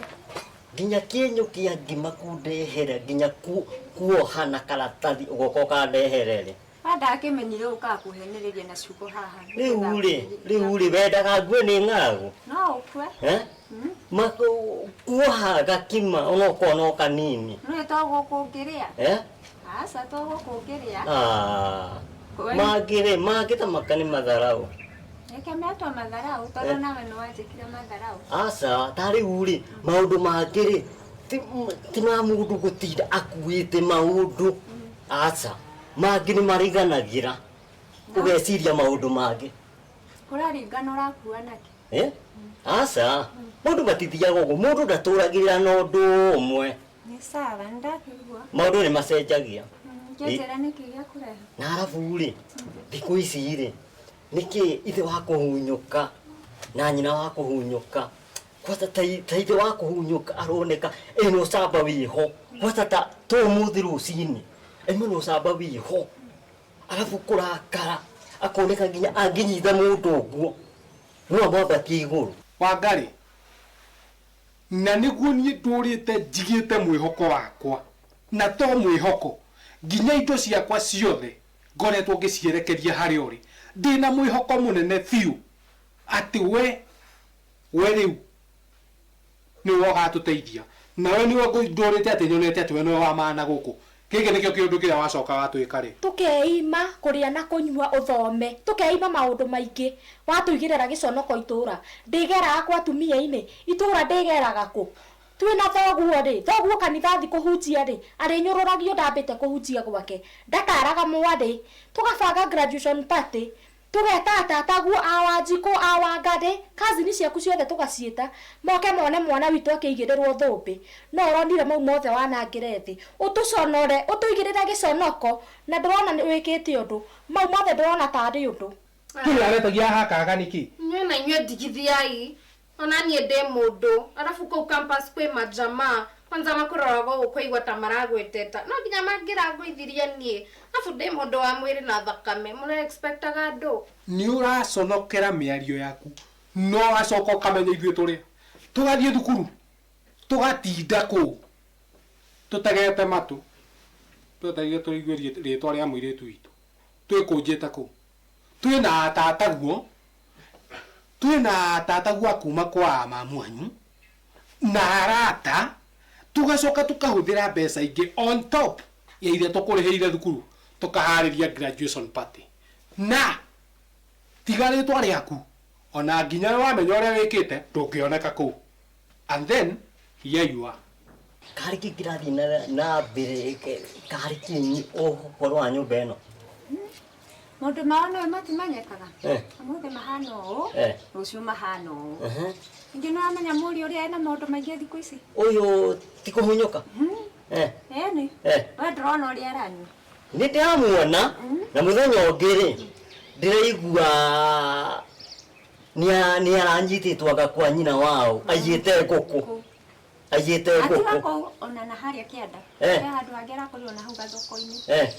Nginya kĩenyũ kĩa ngima kũndehera nginya kuoha na karatathi ũgoka ũkandehere rĩ. Wa ndakĩmenyire ũkaga kũhenereria na ciugo haha. Rĩu rĩ, rĩu rĩ wendaga ngue nĩ ng'aragu? No ũkue. Eh? Kuoha gakima onokorwo no kanini. Nĩ to gũkũ ũngĩrĩa. Eh? Aca to gũkũ ũngĩrĩa. Ah. We- Mangĩ rĩ, mangĩ ta maka nĩ matharau. Reke metwo matharau tondũ Eh. nawe nĩ wanjĩkire matharau. Aca, ta rĩu rĩ, maũndũ mangĩ rĩ, ti ma mũndũ gũtinda akuĩte maũndũ. Aca, mangĩ nĩ mariganagĩra. Ũgeciria maũndũ mangĩ. Kũraringana ũrakua nakĩ. Eh? Aca, maũndũ matithiaga ũguo, mũndũ ndatũragĩrĩra na ũndũ ũmwe. Nĩ sawa, nĩ ndakĩigua. Maũndũ nĩ macenjagia. Ngĩnjĩra nĩkĩ gĩa kũrehe. Na arabu rĩ, thikũ ici rĩ, nĩkĩ ithe wa kũhunyũka na nyina wa kũhunyũka kwanza ta ithe wa kũhunyũka aroneka ĩna ũcamba wĩho kwanza ta tũmũthĩ rũcinĩ aima na ũcamba wĩho arabu kũrakara akoneka nginya angĩnyita mũndũ ũguo no amwambatie igũrũ. Wangarĩ, na nĩguo niĩ ndũrĩte njigĩte mwĩhoko wakwa na to mwĩhoko nginya indo ciakwa ciothe ngoretwo ngĩcierekeria harĩ ũrĩ ndĩna mwĩhoko mũnene biũ atĩ we rĩu nĩwe ũgatũteithia nawe nĩwe ndũrĩte atĩ nyonete atĩ we nĩwe wa maana gũkũ gĩkĩ nĩkĩo kĩũndũ kĩrĩa wacoka watwĩka rĩ. Tukeima kũrĩa na kũnyua ũthome tukeima maũndũ maingĩ watũigĩrĩra gĩconoko itũra ndĩgeraga kwa atumia-inĩ itũra ndĩgeraga kũ twĩna thoguo rĩ thoguo kanitha thi kũhunjia rĩ arĩnyũrũragio ndambĩte kũhunjia gwake ndakaraga mwarĩ tũgabanga graduation party tũgeta atataguo a Wanjikũ a Wangarĩ kazini ciaku ciothe tũgaciĩta moke mone mwana witũ akĩigĩrĩrwo thũmbĩ no ũronire mau mothe wanangĩre thĩ ũtũconore ũtũigĩrĩre gĩconoko na ndĩrona nĩ wĩkĩte ũndũ mau mothe ndĩrona tarĩ ũndũ. Kĩrĩa aretagia hakaga nĩkĩ? Inyuĩ na inyuĩ ndigithiai. Ona niĩ ndĩ mũndũ. Arabu kũu campus kwĩ majamaa. Kwanza makũroraga ũguo ũkaigua ta maragwĩteta. No nginya mangĩrangũithirie niĩ. Arabu ndĩ mũndũ wa mwĩrĩ na thakame. Mũre expectaga andũ. Nĩ ũraconokera mĩario yaku no wacoka ũkamenya ithuĩ tũrĩa tũgathiĩ thukuru tũgatinda kũu tũtegete matũ twetereire tũigue rĩtwa rĩa mũirĩtu witũ twĩkũnjĩte kũu twĩna atataguo twĩna atataguo a kuma kwa mamu anyu na arata tũgacoka tũkahũthĩra mbeca ingĩ on top ya iria tũkũrĩhĩire thukuru tũkaharĩria graduation party na tiga rĩtwa rĩaku ona nginya wamenya ũrĩa wĩkĩte ndũngĩoneka kũu and then here you are. Karĩ kĩ kĩrathiĩ na mbere karĩ kĩ ũhoro wa nyũmba ĩno? Maũndũ mao no matimenyekaga. Eh. Ũmũthĩ mahana ũũ, Eh. rũciũ mahana ũũ. Ehe. Ningĩ nĩ wamenya mũriũ ũrĩa ena maũndũ maingĩ thikũ ici. Ũyũ ti kũhunyũka? Eh. Ĩni. Eh. We ndũrona ũrĩa aranyua. Nĩ ndĩramuona na mũthenya ũngĩ rĩ ndĩraigua Nĩ aranyitĩtwo anga kwa nyina wao aiyĩte ngũkũ. Aiyĩte Atiga ngũkũ. kũu ona na harĩa kĩanda. Eh. He handũ hangĩ arakorirwo na hau gathoko-inĩ. Eh.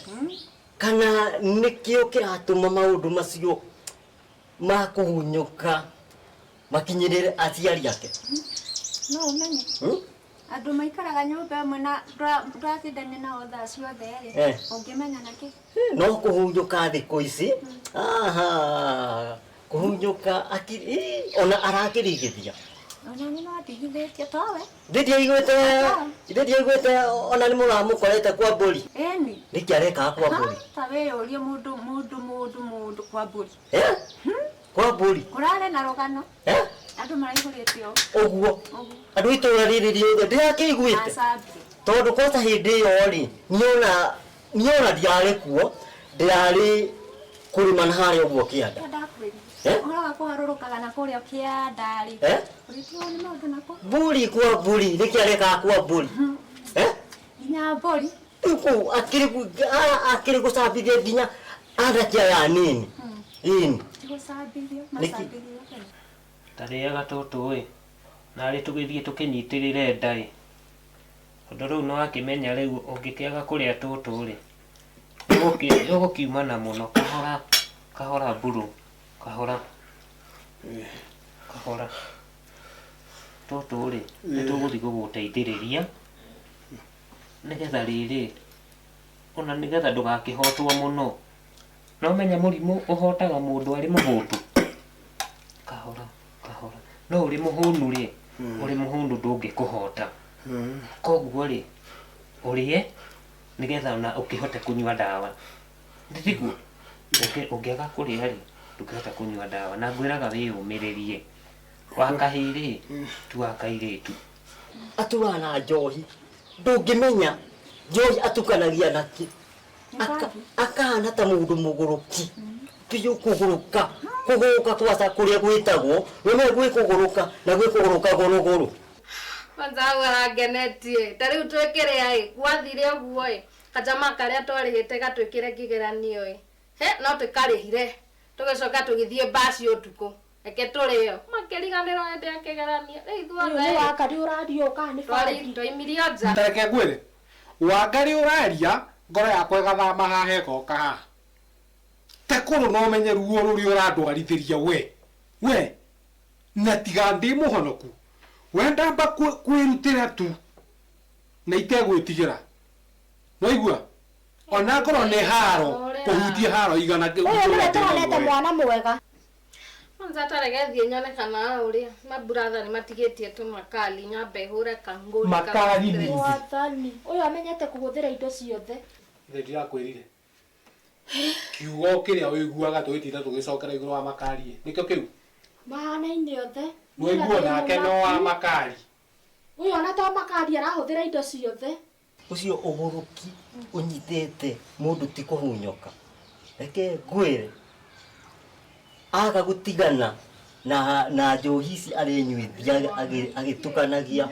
Kana nĩkĩo kĩratũma maũndũ macio ma kũhunyũka makinyĩrĩre aciari ake. No ũmenye. Hmm? Andũ maikaraga nyũmba ĩmwe na ndũratindania nao thaa ciothe rĩ. Eh. Ũngĩmenya nakĩ? No kũhunyũka thikũ ici. Aha. Kũhunyũka akiri ona arakĩrigithia. Ona nĩ no atigithĩtie towe. Ndĩndiaiguĩte ona nĩ mũramũkorete kwa mbũri. Ĩni. Nĩkĩ arekaga kwa mbũri? Ta wĩyũrie mũndũ mũndũ mũndũ mũndũ kwa mbũri. Eh? Kwa mbũri. Kũrarĩ na rũgano. Eh? Andũ maraihũrĩte ũũ. Ũguo. Andũ itũra rĩrĩ rĩothe ndĩrakĩiguĩte. Acambie. Tondũ kwata hĩndĩ ĩyo rĩ, niona ndiarĩ kuo, ndĩrarĩ kũrĩma na harĩa ũguo kĩanda. Kĩo ndakwĩrire. Eh? Ũhoro wa kũharũrũkaga na kũrĩa kĩanda rĩ. Eh? Ũrĩtigwo nĩ maũndũ nako. Mbũri kwa mbũri, nĩkĩ arekaga kwa mbũri? Eh? Nginya mbũri. Rĩu kũu akĩrĩ gũcambithia nginya anake aya anini. Ĩni. Ti gũcambithio, Nĩkĩ? macambithio tene. Tarĩaga tũtũ ĩ, narĩ tũgĩthiĩ tũkĩnyitĩrĩre nda ĩ. Tondũ rĩu nĩwakĩmenya rĩu ũngĩkĩaga kũrĩa tũtũ rĩ, ũgũkiumana mũno kahora, kahora mburu, kahora, kahora. Tũtũ rĩ, nĩtũgũthiĩ gũgũteithĩrĩria, nĩgetha rĩrĩ, ona nĩgetha ndũgakĩhotwo mũno. No ũmenye mũrimũ ũhotaga mũndũ arĩ mũhũtu. Kahora, kahora. No ũrĩ mũhũnu rĩ, ũrĩ mũhũnu ndũngĩkũhota. Koguo rĩ, ũrĩe nĩgetha ona ũkĩhote kũnyua ndawa. Tiguo? Ũngĩaga kũrĩa rĩ, ndũngĩhota kũnyua ndawa. Na ngwĩraga wĩyũmĩrĩrie. Wa kahĩĩ rĩ, ti wa kairĩtu. Aturaga na njohi. Ndũngĩmenya njohi atukanagia nakĩ. Akahana ta mũndũ mũgũrũki. Biũ kũgũrũka. Kũgũrũka kwaca kũrĩa gwĩtagwo, nĩũmenye gwĩ kũgũrũka na gwĩ kũgũrũka gũrũgũrũ. Kwanza hau arangenetie ta rĩu twĩkĩrĩa ĩ gwathire ũguo ĩ kajama karĩa twarĩhĩte gatwĩkĩre kĩgeranio ĩ he no tũkarĩhire tũgĩcoka tũgĩthiĩ mbaci ũtukũ reke tũrĩo makĩriganĩrwo hĩndĩ ya kĩgeranio rĩu ithuothe Nĩ wakari ũraria ũkaga nĩ bangi. twaimirio nja Tareke ngwĩre Wangari ũraria ngoro yakwa ĩgathama haha ĩgoka haha te kũrũ no ũmenye ruo rũrĩa ũrandwarithĩria we we na tiga ndĩ mũhonoku we ndamba kwĩrutĩra tu na itegwĩtigĩra waigua ona ngorwo nĩ haro kũhutia haro igana Ũyũ nĩwe tũronete mwana mwega. Kwanza tareke thiĩ nyone kana ũrĩa maburatha nĩ matigĩtie tũmakali nyambe hũre kangũri Makali ningĩ. Mwathani, ũyũ amenyete kũhũthĩra indo ciothe. Ithe ndirakwĩrire kiugo kĩrĩa ũiguaga tũgĩtinda tũgĩcokera igũrũ wa makari nĩkĩo kĩu Mahanaine othe. Nĩwaigua nake no wa makari Ũyũ ona to makari arahũthĩra indo ciothe. Ũcio ũgũrũki ũnyitĩte mũndũ ti kũhunyũka. Reke ngwĩre aga gũtigana na njohi ici arenyuithia agĩtukanagia.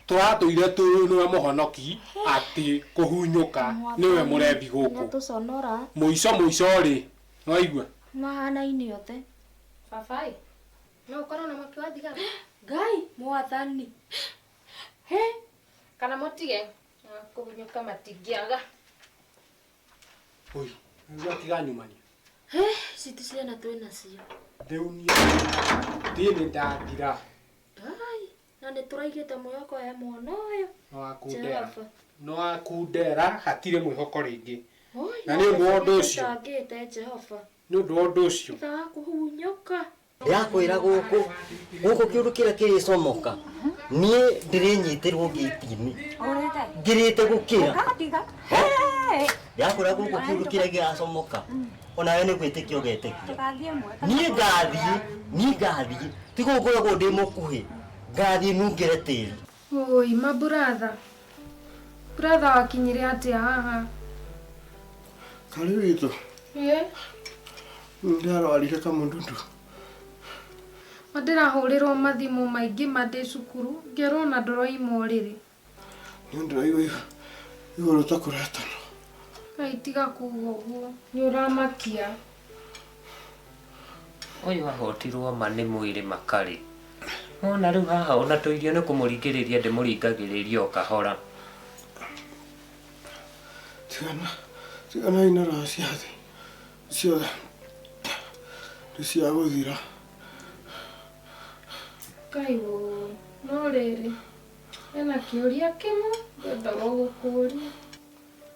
Tũratũire tũĩ nĩwe mũhonoki atĩ kũhunyũka nĩwe mũrebi gũkũ Nĩatũconora. mũico mũico rĩ nĩwaigua Mahanaine othe. Babai no ũkorwo na mwaki wa thigara Ngai mwathani. He kana mũtige kũhunyũka matingĩaga. Oi, nĩguo tiga nyumania. He, ici ti ciana twĩ nacio. Rĩu niĩ niĩ nĩndathira. Ai, na nĩtũraigĩte mwĩhoko he mwana ũyũ. No akundera. Jehova. No akundera hatirĩ mwĩhoko rĩngĩ. Oi, Na nĩ ũndũ wa ũndũ ũcio. Nĩtũtangĩte Jehova. Nĩ ũndũ wa ũndũ ũcio. Itha wa kũhunyũka. Ndĩrakwĩra gũkũ gũkũ kĩũndũ kĩrĩa kĩrĩcomoka niĩ ndĩrĩnyitĩrwo ngĩti-inĩ ngĩrĩte gũkĩra. Ũgatiga. Ndĩrakwĩra gũkũ kĩũndũ kĩrĩa gĩgacomoka onawe nĩ gwĩtĩkia ũgetĩkia. Tũgathiĩ ĩmwe. Niĩ ngathiĩ niĩ ngathiĩ ti gũkũ ngoragwo ndĩ mũkuhĩ ngathiĩ nungĩre tĩri. Oi, maburatha. Buratha wakinyire atĩa haha? Karĩ witũ Ĩ, ndĩrarwarire kamũndundu. Ma ndĩrahũrĩrwo mathimũ maingĩ ma ndĩ cukuru ngerwo na ndũroima ũrĩrĩ. Nĩ ndĩraigua igũrũ ta kũratana. Ngai tiga kuga ũguo nĩ ũramakia. Ũyũ ahotirwo ma nĩ mwĩrĩ makarĩ. Wona rĩu haha ona tũirio nĩ kũmũringĩrĩria ndĩmũringagĩrĩria o kahora. Tigana tiganai na raha cia thĩ ciothe nĩ cia gũthira. Ngai wũi, no rĩrĩ hena kĩũria kĩmwe ngwendaga gũkũria.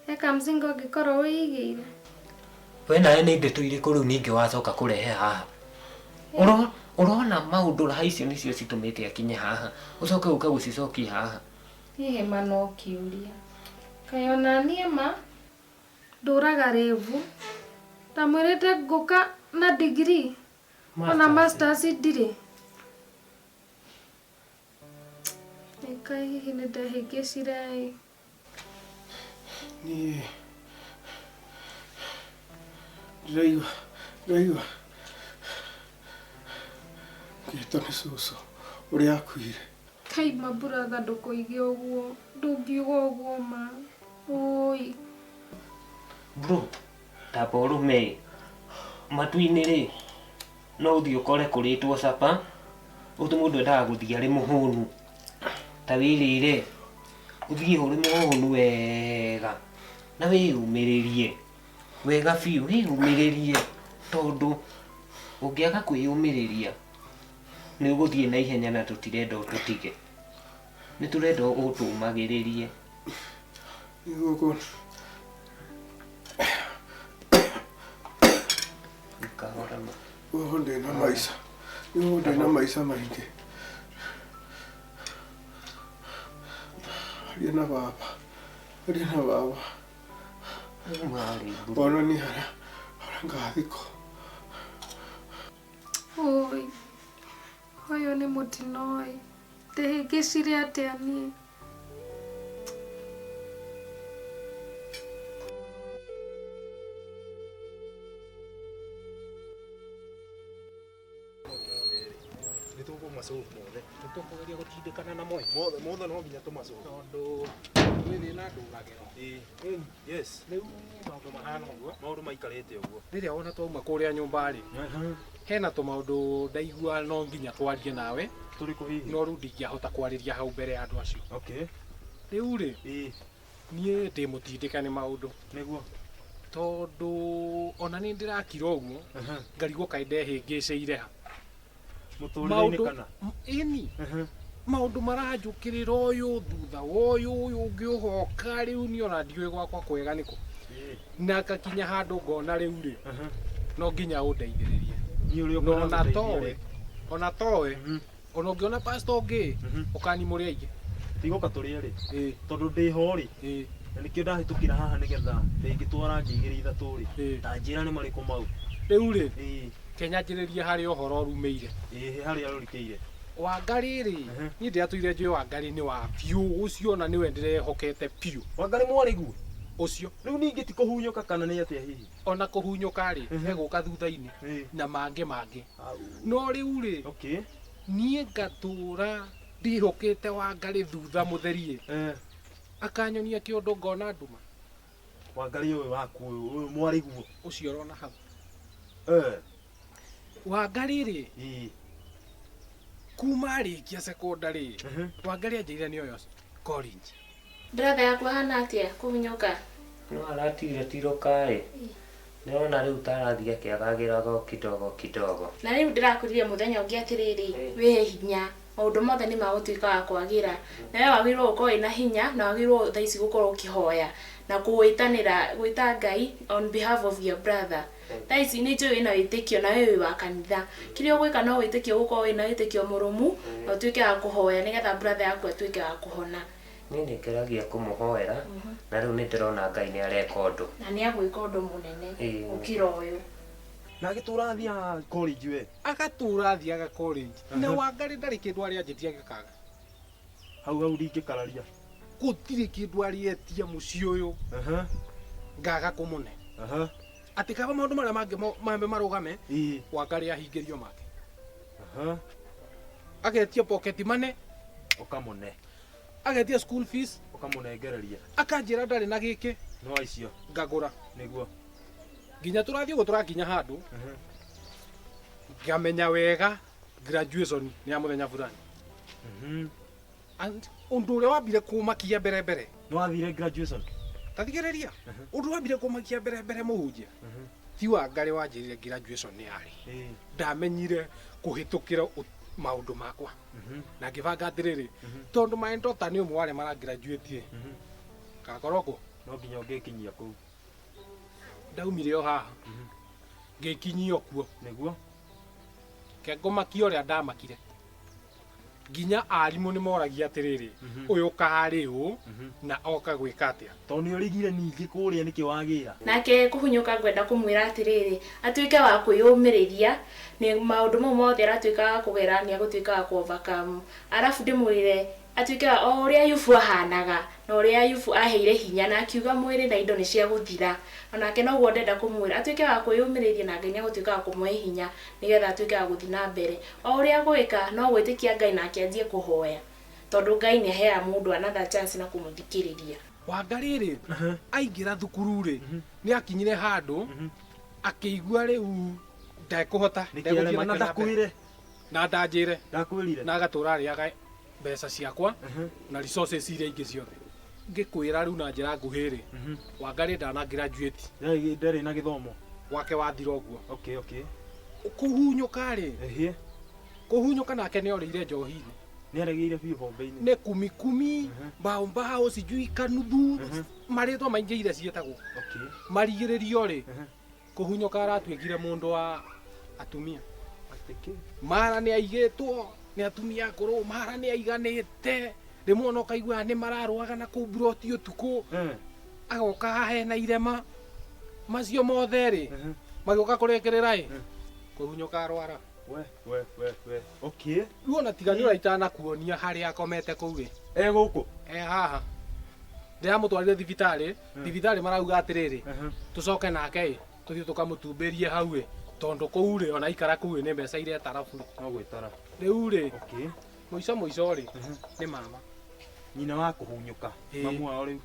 He kamzinga ũngĩkorwo wĩigĩire? We nawe nĩ ndeto irĩkũ rĩu ningĩ wacoka kũrehe haha? Ũrona maũndũ raha icio nĩcio citũmĩte akinye haha, ũcoke ũke gũcicokia haha. Niĩ hĩma no kĩũria. Kaĩ ona niĩ ma ndũraga rĩvu. Ndamwĩrĩte ngũka na degree ona masters ndirĩ. Nĩkaĩ hihi nĩndehĩngĩcire ĩ. Niĩ ndĩraigua ndĩraigua ngĩtwo nĩ cũcũ ũrĩa akuire. Kai ma brother ndũkoige ũguo, ndũngiuga ũguo ma. Ũi. Bro, tamba ũrũme ĩ, matu-inĩ rĩ, no ũthiĩ ũkore kũrĩtwo capa, ũtũ mũndũ endaga gũthiĩ arĩ mũhũnu, ta wĩrĩre, ũthiĩ ũrĩ mũhũnu wega, na wĩyũmĩrĩrie, wega biũ, wĩyũmĩrĩrie, tondũ ũngĩaga kwĩyũmĩrĩria, nĩ ũgũthiĩ na ihenya na tũtirenda ũtũtige. Nĩ tũrenda ũtũmagĩrĩrie. Nĩguo Kahora ma. Gũkũ ndĩna maica gũkũ ndĩna maica maingĩ. Aria na baba aria na baba onanie harĩa harĩa ngathikwo. Ũi. Ũyũ nĩ mũtino ĩ. Ndĩhĩngĩcire atĩa niĩ? Nĩ tũkũmacobu mothe. Nĩ tũkũgeria gũtindĩkana namo ĩ. Mothe mothe no nginya tũmacobu. Tondũ gwĩ thĩna ndũragĩro. Ĩĩ. Yes. Rĩu maũndũ mahana ũguo. Maũndũ maikarĩte ũguo. Rĩrĩa wona twauma kũrĩa nyũmba rĩ, hena tũmaũndũ ndaigua no nginya twarie nawe. Tũrĩkũ hihi? No rĩu ndingĩahota kwarĩria hau mbere ya andũ acio. Okay. Rĩu rĩ, niĩ ndĩ mũtindĩke nĩ maũndũ. Nĩguo. Tondũ ona nĩ ndĩrakira ũguo, ngarigwo kaĩ ndehĩngĩcĩire ha. Mũtũrĩre-inĩ kana? Ĩni. Maũndũ maranjũkĩrĩra ũyũ thutha wa ũyũ ũyũ ũngĩ ũgoka rĩu niĩ ona ndiũĩ gwakwa kwega nĩkũ. Na ngakinya handũ ngona rĩu rĩ, no nginya ũndeithĩrĩrie. Niĩ ũrĩa Na ũkwenda ona gũteithia towe, rĩ. ona towe, ona ũngĩona pastor ũngĩ, ũkani mũrĩ aingĩ. Tigoka tũrĩ erĩ. Tondũ ndĩ ho rĩ. Na nĩkĩo ndahĩtũkĩra haha nĩgetha rĩngĩ twarangie igĩrĩ ithatũ rĩ. Ta njĩra nĩ marĩkũ mau. Rĩu rĩ, Kenya njĩrĩrie harĩa ũhoro ũrumĩire. Ĩĩ harĩa rũrikĩire. Wangarĩ rĩ, niĩ ndĩratũire njũĩ Wangarĩ nĩ wa biũ, ũcio ona nĩwe ndĩrehokete biũ. Wangarĩ mwarĩguo? Ũcio. Rĩu ningĩ ti kũhunyũka kana nĩ atĩa hihi? Ona kũhunyũka rĩ, egũka thutha-inĩ na mangĩ mangĩ. No rĩu rĩ, niĩ ngatũra ndihũkĩte Wangarĩ thutha mũtheri ĩ. Akanyonia kĩũndũ ngona nduma. Wangarĩ ũyũ waku ũyũ ũyũ mwarĩguo. Ũcio ũrona hau. Wangarĩ rĩ, kuma arĩkia secondary Wangarĩ anjĩrire nĩ oyo college. Brother yaku ahana atĩa kũhunyũka? No aratira tiroka ĩ. Nĩwona rĩu ta arathiĩ akĩagagĩraga o kidogo kidogo. Na rĩu ndĩrakwĩrire mũthenya ũngĩ atĩrĩrĩ, wĩhe hinya, maũndũ mothe nĩ magũtuĩka wa kwagĩra. Na we wagĩrĩirwo gũkorwo wĩna hinya na wagĩrĩirwo thaa ici gũkorwo ũkĩhoya na gwĩtanĩra gwĩta Ngai on behalf of your brother. Thaa ici nĩ njũĩ wĩna wĩtĩkio na we wĩ wa kanitha. Kĩrĩa ũgwĩka no wĩtĩkio ũgũkorwo wĩna wĩtĩkio mũrũmu na ũtuĩke wa kũhoya nĩgetha brother yaku atuĩke wa kũhona. Niĩ nĩ ngeragia kũmũhoera na rĩu nĩ ndĩrona Ngai nĩ areka ũndũ. Na nĩ agwĩka ũndũ mũnene gũkĩra ũyũ. Na agĩtũra athiaga college we. Agatũra athiaga college. Na Wangarĩ ndarĩ kĩndũ arĩ anjĩtie agĩkaga. Hau hau ndingĩkararia. Gũtirĩ kĩndũ arĩ etia mũciĩ ũyũ. Ngaga kũmũne. Atĩ kaba maũndũ marĩa mangĩ mambe marũgame, Wangarĩ ahingĩrio make. Agetia pocket money. Ũkamũne. Agetia school fees. Ũkamũnengereria. Akanjĩra ndarĩ na gĩkĩ. No icio. Ngagũra. Nĩguo. Nginya tũrathiĩ ũguo tũrakinya handũ ngamenya wega graduation nĩ ya mũthenya fulani. And ũndũ ũrĩa wambire kũmakia mbere mbere. Nĩ wathire graduation? Ta thikĩrĩria. Ũndũ wambire kũmakia mbere mbere mũhunjia. Ti Wangarĩ wanjĩrire graduation nĩ yarĩ. Ndamenyire kũhĩtũkĩra maũndũ makwa. Na ngĩbanga atĩrĩrĩ, tondũ my daughter nĩ ũmwe wa arĩa mara graduate ĩ. Ngakorwo kũ? No nginya ũngĩkinyia kũu. Ndaumire o haha. Ngĩkinyio kuo. Nĩguo. Kengũmakia ũrĩa ndamakire. Nginya arimũ nĩ moragia atĩrĩrĩ, ũyũ karĩ ũ na oka gwĩka atĩa? Tondũ nĩ ũrigire ningĩ kũrĩa nĩkĩ wagĩra. Nake kũhunyũka ngwenda kũmwĩra atĩrĩrĩ, atuĩke wa kwĩyũmĩrĩria nĩ maũndũ mau mothe aratuĩka wa kũgera nĩ agũtuĩka wa kũ overcome. Arabu ndĩmwĩre atuĩke wa o ũrĩa Ayubu ahanaga na ũrĩa Ayubu aheire hinya na akiuga mwĩrĩ na indo nĩ cia gũthira. Onake noguo ndenda kũmwĩra atuĩke wa kwĩyũmĩrĩria na Ngai nĩ agũtuĩka wa kũmũhe hinya nĩgetha atuĩke wa gũthiĩ na mbere. O ũrĩa agwĩka no gwĩtĩkia Ngai nake anjie kũhoya tondũ Ngai nĩ aheaga mũndũ another chance na kũmũthikĩrĩria. Wangarĩ rĩ, aingĩra thukuru rĩ, nĩ akinyire handũ akĩigua rĩu ndekũhota, Nĩkĩ ndegũthiĩ arema? Na nake na mbere. ndakwĩre? Na ndanjĩre. Ndakwĩrire. Na agatũra arĩaga mbeca ciakwa na resources iria ingĩ ciothe. Ngĩkwĩra rĩu na njĩra nguhĩ rĩ, Wangarĩ ndana graduate. Ndarĩ na gĩthomo. Gwake wathira ũguo. Okay, okay. Kũhunyũka rĩ, kũhunyũka nake nĩ orĩire njohi-inĩ. Nĩ aregeire biũ bombe-inĩ. Nĩ kumi kumi, mbao mbao, sijui kanuthu, marĩtwa maingĩ iria ciĩtagwo. Okay. Marigĩrĩrio rĩ, kũhunyũka aratuĩkire mũndũ wa atumia. Atĩkĩ? Mara nĩ aigĩtwo nĩ atumia akũrũ, mara nĩ aiganĩte. Rĩmwe ona ũkaigua nĩ mararũaga na kũu mburoti ũtukũ. Agoka haha hena irema. Macio mothe rĩ, magĩũka kũrĩkĩrĩra ĩ, kũhunyũka arwara. We, we, we, we. Okay. Rĩu ona tiga nĩ ũrĩa itanakuonia harĩa akomete kũu rĩ. E gũkũ? E haha. Ndĩramũtwarire thibitarĩ, thibitarĩ marauga atĩrĩrĩ, tũcoke nake ĩ, tũthiĩ tũkamũtumberie hau ĩ, tondũ kũu rĩ, ona aikara kũu ĩ, nĩ mbeca iretara buru. No gwĩtara. Rĩu rĩ, Okay. mũico mũico rĩ, nĩ mama. Nyina wa kũhunyũka. Mamu wao rĩu.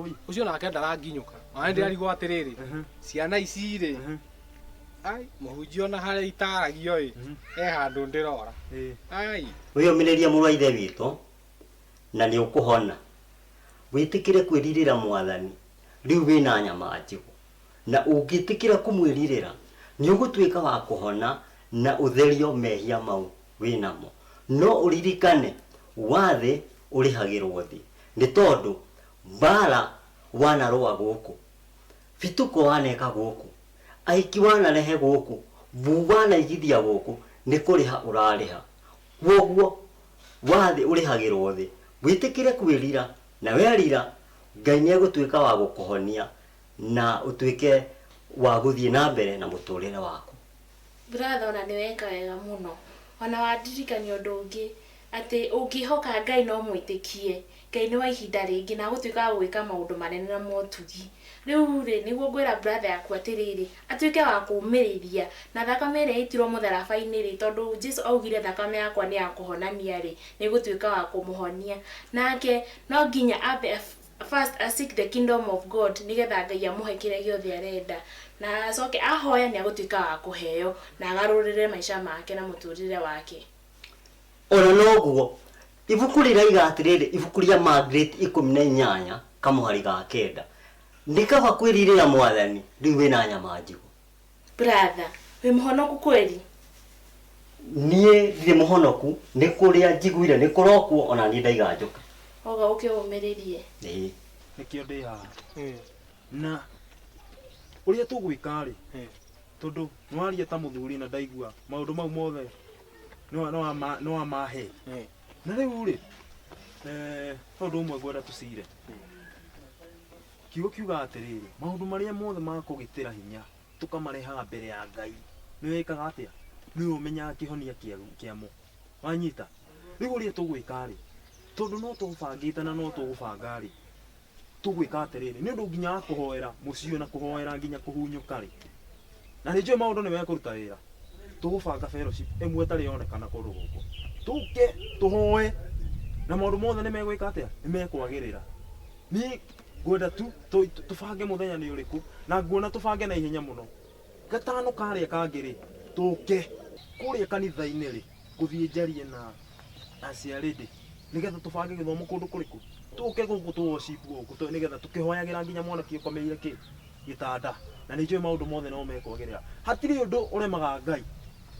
Oi. Ũcio nake ndaranginyũka. Ona nĩ ndĩrarigwo atĩrĩrĩ, ciana ici rĩ, ai, mũhunjia ona harĩa itaragio ĩ, he handũ ndĩrora. Ai. Wĩyũmĩrĩrie mũrũ wa ithe witũ na nĩ ũkũhona. Wĩtĩkĩre kwĩrirĩra mwathani rĩu wĩna nyama njigũ, na ũngĩtĩkĩra kũmwĩrirĩra nĩ ũgũtuĩka wa kũhona na ũtherio mehia mau wĩnamo. No ũririkane wathĩ ũrĩhagĩrwo thĩ, nĩ tondũ mbara wanarũa gũkũ, bituko waneka gũkũ, ahiki wanarehe gũkũ, mbu wanaigithia gũkũ, nĩ kũrĩha ũrarĩha. Kwoguo wathĩ ũrĩhagĩrwo thĩ. Wĩtĩkĩre kwĩrira, na werira Ngai nĩ egũtuĩka wa gũkũhonia na ũtuĩke wa gũthiĩ na mbere na mũtũrĩre waku. Brother, ona nĩ weka wega mũno. Ona wandirikania ũndũ ũngĩ, atĩ ũngĩhoka Ngai no mwĩtĩkie. Ngai nĩ wa ihinda rĩngĩ na agũtuĩka wa gwĩka maũndũ manene na motugi. Rĩu rĩ, nĩguo ngwĩra brother yaku atĩrĩrĩ, atuĩke wa kũũmĩrĩria na thakame ĩrĩa ĩitirwo mũtharaba-inĩ rĩ, tondũ Jesu augire thakame yakwa nĩ ya kũhonania rĩ, nĩ ĩgũtuĩka wa kũmũhonia. Nake no nginya ambe first seek the kingdom of God nĩgetha Ngai amũhe kĩrĩa gĩothe arenda. Na acoke ahoya nĩ agũtuĩka wa kũheo na agarũrĩre maica make na mũtũrĩre wake. Ona noguo ibuku rĩraiga atĩrĩrĩ, ibuku rĩa Margaret 18 kamũhari ga 9, nĩ kaba kwĩrirĩra mwathani rĩu wĩna nyama njigũ. Brother, wĩ mũhonoku kweli? Niĩ ndirĩ mũhonoku, nĩ kũrĩa njiguire nĩ kũrokwo ona niĩ ndaiga njoka. Oga ũke ũmĩrĩrie. Ĩĩ. Nĩkĩo ndĩ haha. Na ũrĩa tũgwĩka rĩ, tondũ nĩwaria ta mũthuri na ndaigua maũndũ mau mothe nĩ wamahe. Na rĩu rĩ, he ũndũ ũmwe ngwenda tũcire. Kiugo kiugaga atĩrĩrĩ, maũndũ marĩa mothe ma kũgitĩra hinya tũkamarehaga mbere ya Ngai. Nĩwe wĩkaga atĩa? Nĩwe ũmenyaga kĩhonia kĩamo. Wanyita? Rĩu ũrĩa tũgwĩka rĩ, tondũ no tũbangĩte na no tũgũbanga rĩ, tũgwĩka atĩrĩrĩ, nĩ ũndũ nginya wa kũhoera mũciĩ na kũhoera nginya kũhunyũka rĩ. Na nĩ njũĩ maũndũ nĩ mekũruta wĩra. Tũgũbanga fellowship ĩmwe ĩtarĩ yonekana kũndũ gũkũ. Tũke tũhoe na maũndũ mothe nĩ megwĩka atĩa? Nĩ mekwagĩrĩra. Niĩ Ngwenda tu tũbange mũthenya nĩ ũrĩkũ na nguona tũbange na ihenya mũno. Gatano karĩa kangĩ rĩ, tũke kũrĩa kanitha-inĩ rĩ, ngũthiĩ njarie na aciarĩndĩ nĩgetha tũbange gĩthomo kũndũ kũrĩkũ. Tũke gũkũ tũ worship gũkũ nĩgetha tũkĩhoyagĩra nginya mwanake ũkomeire kĩ gĩtanda. Na nĩ njũĩ maũndũ mothe no mekwagĩrĩra. Hatirĩ ũndũ ũremaga Ngai.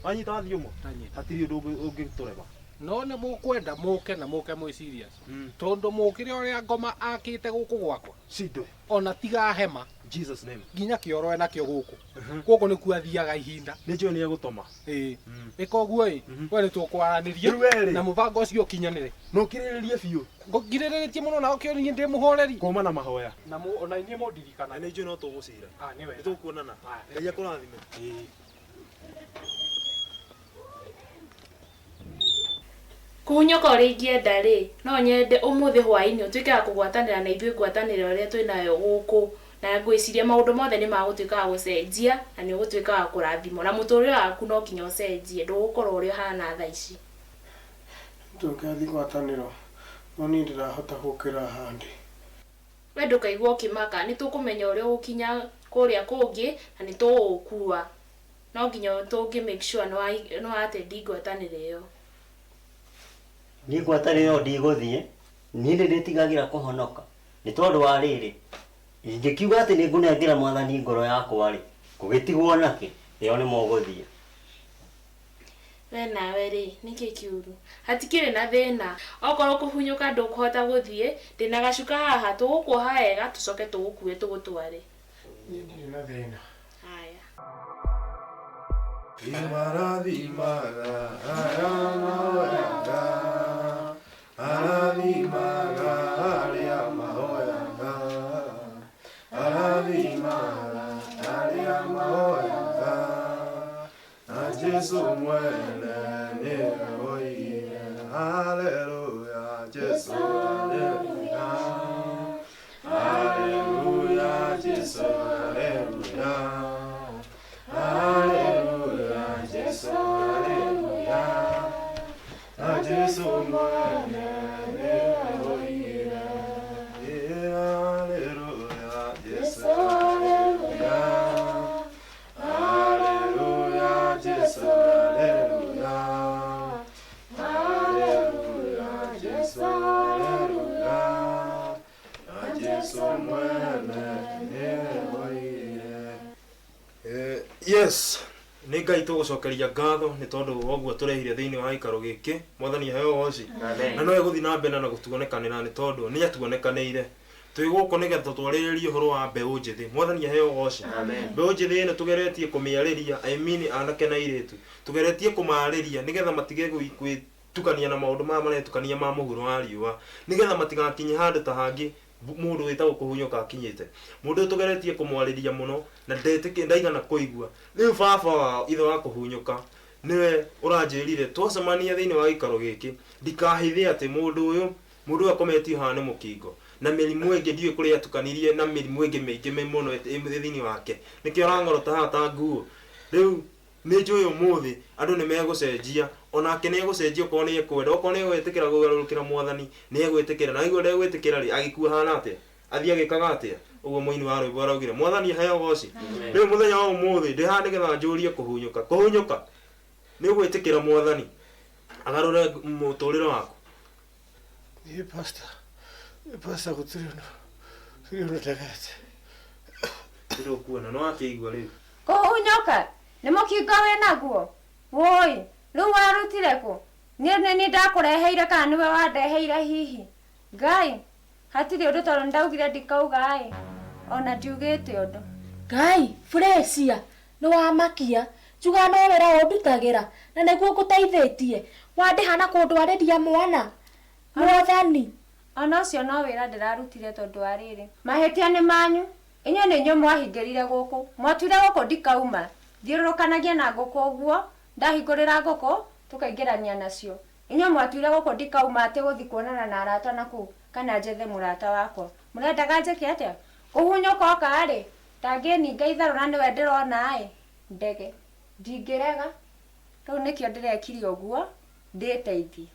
Wanyita wathiĩ ũmwe? Hatirĩ ũndũ ũngĩtũrema. No nĩ mũkwenda mũke na mũke mwĩ serious. Tondũ mũkĩre ũrĩa ngoma akĩte gũkũ gwakwa. Cindwe. Ona tiga hema. Jesus name. Nginya kĩoro enakĩo gũkũ. Gũkũ nĩkuo athiaga ihinda. Nĩ njũĩ nĩ egũtoma. Ĩĩ. Ĩ koguo ĩ, we nĩ tũkwaranĩria na mũbango ũcio ũkinyanĩre. Na ũkirĩrĩrie biũ. Ngirĩrĩtie mũno na ũkĩo niĩ ndĩ mũhoreri. Kũma na mahoya. Na ona inyuĩ mũndirikana. Na nĩ njũĩ no tũgũcira. Ah, nĩ wega. Nĩ tũkuonana. Ngai akũrathime. Ĩĩ. Kũhunyũka ũrĩa ingĩenda rĩ, no nyende ũmũthĩ hwaĩ-inĩ ũtuĩke wa kũgwatanĩra na ithuĩ ngwatanĩro ĩrĩa twĩnayo gũkũ. Na ngwĩciria maũndũ mothe nĩ magũtuĩka wa gũcenjia na nĩ ũgũtuĩka wa kũrathimwo. Na mũtũrĩre waku no nginya ũcenjie, ndũgũkorwo ũrĩa ũhana thaa ici. Tũngĩathiĩ ngwatanĩro no niĩ ndirahota gũkĩra haha ndĩ. We ndũkaigua ũkĩmaka, nĩ tũkũmenya ũrĩa ũgũkinya kũrĩa kũngĩ na nĩ tũgũgũkua. No nginya tũngĩ make sure nĩ wa attend ngwatanĩro ĩyo. Niĩ ngwatanĩro ndigũthiĩ, niĩ nĩ ndĩtigagĩra kũhonoka. Nĩ tondũ wa rĩrĩ, ingĩkiuga atĩ nĩ ngũnengera mwathani ngoro yakwa rĩ, gũgĩtigwo nakĩ, ĩyo nĩ mũgũthiĩ. We nawe rĩ, nĩkĩ kĩũru? Hatikĩrĩ na thĩna. Okorwo kũhunyũka ndũkũhota gũthiĩ, ndĩna gacuka haha, tũgũkuoha wega, tũcoke tũgũkue tũgũtware. Niĩ ndirĩ na thĩna. Haya. Imarathimaga arĩa mahoyaga, arathimaga arĩa mahoyaga, arathimaga arĩa mahoyaga, na Jesu mwene nĩwe woigire, haleluya, Jesu haleluya, haleluya, Jesu haleluya, haleluya, Jesu haleluya, na Jesu mwene nĩwe woigire, haleluya, Jesu haleluya, haleluya, Jesu haleluya, haleluya, Jesu haleluya, na Jesu mwene nĩwe woigire. Yes, nĩ Ngai tũgũcokeria ngatho nĩ tondũ wa ũguo tũrehire thĩinĩ wa gĩikaro gĩkĩ. Mwathani aheo ũgoci. Amen. Na no egũthiĩ na mbere na gũtuonekanĩra nĩ tondũ nĩ atuonekanĩire. Twĩ gũkũ nĩgetha twarĩrĩrie ũhoro wa mbeũ njĩthĩ. Mwathani aheo ũgoci. Amen. Mbeũ njĩthĩ ĩno tũgeretie kũmĩarĩria, I mean anake na airĩtu. Tũgeretie kũmarĩria nĩgetha matige gwĩtukania na maũndũ maya maretukania ma mũhuro wa riũa. Nĩgetha matigakinye handũ ta hangĩ mũndũ wĩtagwo kũhunyũka akinyĩte. Mũndũ ũyũ tũgeretie kũmwarĩria mũno na ndetĩkĩ ndaigana kũigua. Rĩu baba wao ithe wa kũhunyũka nĩwe ũranjĩrire twacemania thĩinĩ wa gĩikaro gĩkĩ ndikahithe atĩ mũndũ ũyũ akometio haha nĩ mũkingo na mĩrimũ ĩngĩ ndiũĩ kũrĩa atukanirie na mĩrimũ ĩngĩ mĩingĩ mũno ĩ thĩinĩ wake. Nĩkĩo arang'orota haha ta nguo. Rĩu nĩ njũĩ ũmũthĩ andũ nĩ megũcenjia, onake nĩ egũcenjia okorwo nĩ ekwenda, okorwo nĩ egwĩtĩkĩra kũgarũrũkĩra mwathani nĩ egwĩtĩkĩra, na aigua ndegwĩtĩkĩra rĩ, agĩkua hana atĩa? Athiĩ agĩkaga atĩa? Ũguo mũini wa rwĩmbo araugire, mwathani aheo ũgoci. Rĩu mũthenya wa ũmũthĩ ndĩ haha nĩgetha njũrie kũhunyũka. Kũhunyũka nĩ ũgwĩtĩkĩra mwathani agarũre mũtũrĩre waku. Niĩ pastor, pastor gũtirĩ ũndũ, gũtirĩ ũndũ ndegete. Ndĩrĩ ũkuona, nĩ wakĩigua rĩu. Kũhunyũka nĩ mũkingo wĩnaguo? Woi, rĩu warutire kũ? Niĩ nĩ niĩ ndakũreheire kana nĩwe wandeheire hihi? Ngai, hatirĩ ũndũ tondũ nĩndaugire ndikauga ĩ, ona ndiugĩte ũndũ. Ngai, Fresia, nĩ wamakia. Njugaga no wĩra ũndutagĩra na nĩguo ngũteithĩtie. Wandĩha na kũndwarĩria mwana. Mwathani. Ona ũcio no wĩra ndĩrarutire tondũ wa rĩrĩ. Mahĩtia nĩ manyu. Inyuĩ nĩ inyuĩ mwahingĩrire gũkũ. Mwatuire gũkũ ndikauma. Thiũrũrũkanagia na ngũkũ ũguo, ndahingũrĩra ngũkũ, tũkaingĩrania nacio. Inyuĩ mwatuire gũkũ ndikauma atĩ gũthiĩ kuonana na arata na kũu kana njethe mũrata wakwa. Mũrendaga njĩke atĩa? Kũhunyũka oka rĩ, tangĩninga itharũ na nĩwe ndĩrona ĩ, ndege. Ndingĩrega. Rĩu nĩkĩo ndĩrekire ũguo, ndĩteithie.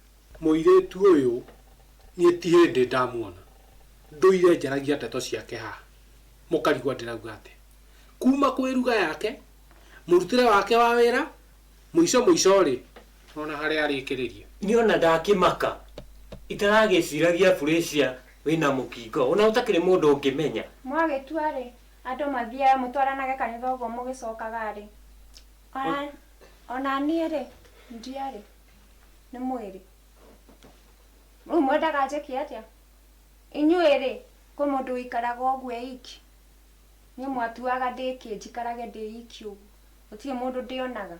Mũirĩtu ũyũ niĩ ti hĩndĩ ndamuona. Ndũire njaragia ndeto ciake haha. Mũkarigwo ndĩrauga atĩa. Kuma kwĩ ruga yake, mũrutĩre wake wa wĩra, mũico mũico rĩ, ona harĩa arĩkĩrĩria. Niĩ ona ndakĩmaka itaragĩciragia Felicia wĩna mũkingo ona ũtakĩrĩ mũndũ ũngĩmenya. Mwagĩtua rĩ, andũ mathiaga mũtwaranage kanitha ũguo mũgĩcokaga rĩ. Ona ona niĩ rĩ, ndiarĩ. Nĩ mwĩrĩ. Rĩu mwendaga njĩke atĩa? Inyuĩ rĩ, kwĩ mũndũ ũikaraga ũguo e iki? Niĩ mwatuaga ndĩ kĩ njikarage ndĩ iki ũguo. Gũtirĩ mũndũ ndĩonaga.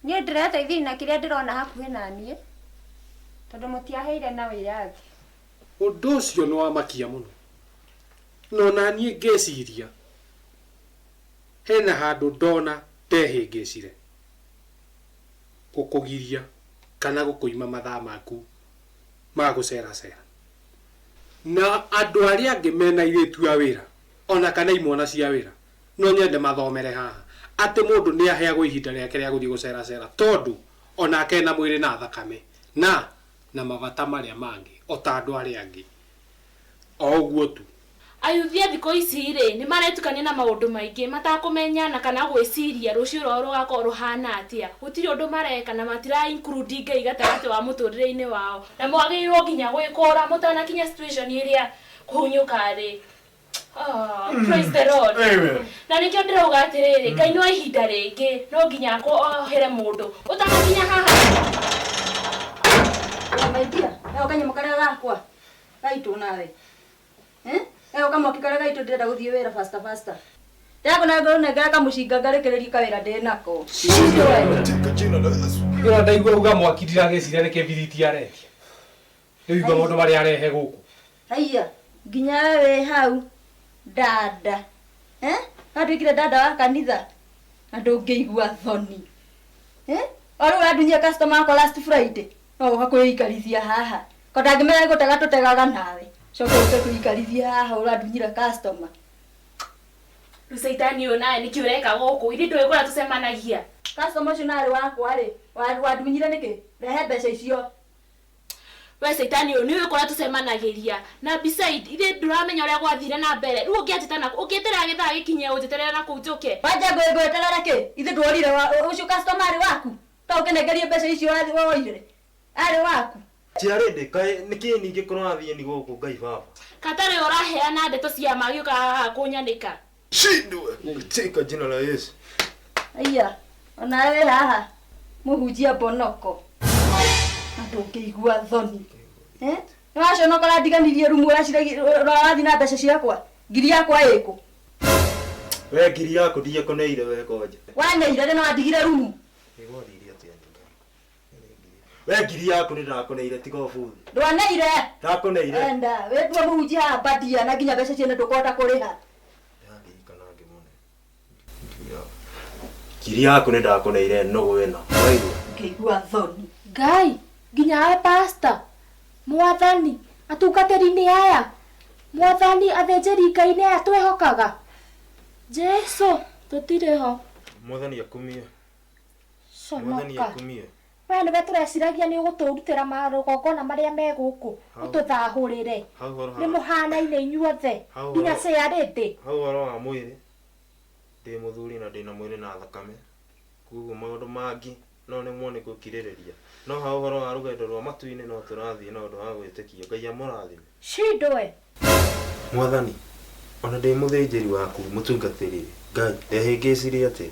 Niĩ ndĩreteithia na kĩrĩa ndĩrona hakuhĩ na niĩ, tondũ mũtiaheire na wĩyathi. Ũndũ ũcio nĩ wamakia mũno. Na ona niĩ ngĩciria hena handũ ndona ndehĩngĩcire gũkũgiria kana gũkũima mathaa maku ma gũceracera. Na andũ arĩa angĩ mena airĩtu a wĩra ona kana imwana cia wĩra no nyende mathomere haha atĩ mũndũ nĩ aheagwo ihinda rĩake rĩa gũthiĩ gũceracera tondũ onake ena mwĩrĩ na thakame na na mabata marĩa mangĩ o ta andũ arĩa angĩ o ũguo tu. Ayuthi a thikũ ici rĩ nĩ maretukania na maũndũ maingĩ matakũmenya na kana gwĩciria rũciũ rwao rũgakorwo rũhana atĩa. Gũtirĩ ũndũ mareka na matira include Ngai gatagatĩ wa mũtũrĩre-inĩ wao, na mwagĩrĩirwo nginya gwĩkũra mũtanakinya situation ĩrĩa kũhunyũka rĩ. Oh, praise the Lord. Amen. Na nĩkĩo ndĩrauga atĩrĩrĩ, Ngai no ihinda rĩngĩ no nginya ohere mũndũ ũtanakinya haha. My dear, ego kanyamũ karĩa gakwa gaitũ nawe. Eh? Ego kamwaki karĩa gaitũ ndĩrenda gũthiĩ wĩra faster faster. Ndĩrakũnengera kamũcinga ngarĩkĩrĩrie kawĩra ndĩ nako. Ĩno ndaigua uga mwaki ndiragĩciria nĩ kĩbiriti arendia. Rĩu igua maũndũ marĩa arehe gũkũ. Haiya, nginya we wĩ hau dada. Eh? Watuĩkire dada wa kanitha na ndũngĩigua thoni. Eh? O rĩu ũrandunyia customer wakwa last Friday. No ũka kwĩikarithia haha. Ko ndangĩmenya gũtega tũtegaga nawe. Coke ũke kwĩikarithia haha ũrandunyire customer. Rĩu caitani ũyũ nawe nĩkĩ ũreka gũkũ? Ithuĩ ndũĩ kũrĩa tũcemanagia. Customer ũcio narĩ wakwa rĩ, wandunyire nĩkĩ? Rehe mbeca icio. We caitani ũyũ nĩũĩ kũrĩa tũcemanagĩria. Na beside, ithuĩ ndũramenya ũrĩa gwathire na mbere. Rĩu ũngĩanjĩta na ũngĩeterera gĩthaa gĩkinye ũnjeterere na kũu njũke. Wanja ngweterera kĩ? Ithuĩ ndworire ũcio customer arĩ waku? To ũkĩnengerie mbeca icio woire. Arĩ waku. Ciarĩndĩ, kaĩ nĩkĩ ningĩ kũrathiĩ ni gũkũ Ngai baba? Katarĩ ũraheana ndeto cia ma gĩũkaga haha kũnyanĩka. Shindwe katika jina la Yesu. Aya, onawe wĩ haha mũhunjia mbonoko. Na ndũngĩigua thoni. Eh? Nĩ waconoka ũrandiganirie rumu ũraciragia ũrathiĩ na mbeca ciakwa. Ngiri yakwa ĩkũ? We ngiri yaku ndiĩkoneire we konje. Waneire rĩ na wandigire rumu. We ngiri yaku nĩndakoneire tiga ũbuthi. Ndwaneire. Ndakoneire. Enda, wĩtua mũhunjia haha mbadia na nginya mbeca ciene ndũkũhota kũrĩha. Ngiri yaku nĩndakoneire nũgũ ĩno. Waigua? Ngĩigua thoni. Ngai, nginya we pastor, mwathani, atungatĩri-inĩ aya, mwathani, athĩnjĩri Ngai nĩ aya twĩhokaga. Jesu, tũtirĩ ho. Mwathani akumie. Mwathani Conoka. akumie. We nĩwe tũreciragia nĩ ũgũtũrutĩra marũgongona marĩa me gũkũ, ũtũthahũrĩre. Hau ũhoro Nĩ mũhanaine inyuothe, Hau nginya ũhoro- ciarĩndĩ. hau ũhoro wa mwĩrĩ ndĩ mũthuri na ndĩna mwĩrĩ na thakame koguo maũndũ mangĩ no nĩmwo nĩ gũkirĩrĩria no ha ũhoro wa rũgendo rwa matu-inĩ no tũrathiĩ na ũndũ wa gwĩtĩkia Ngai amũrathime. Shindwe. Mwathani ona ndĩ mũthĩnjĩri waku mũtungatĩri Ngai ndehĩngĩcirie atĩa?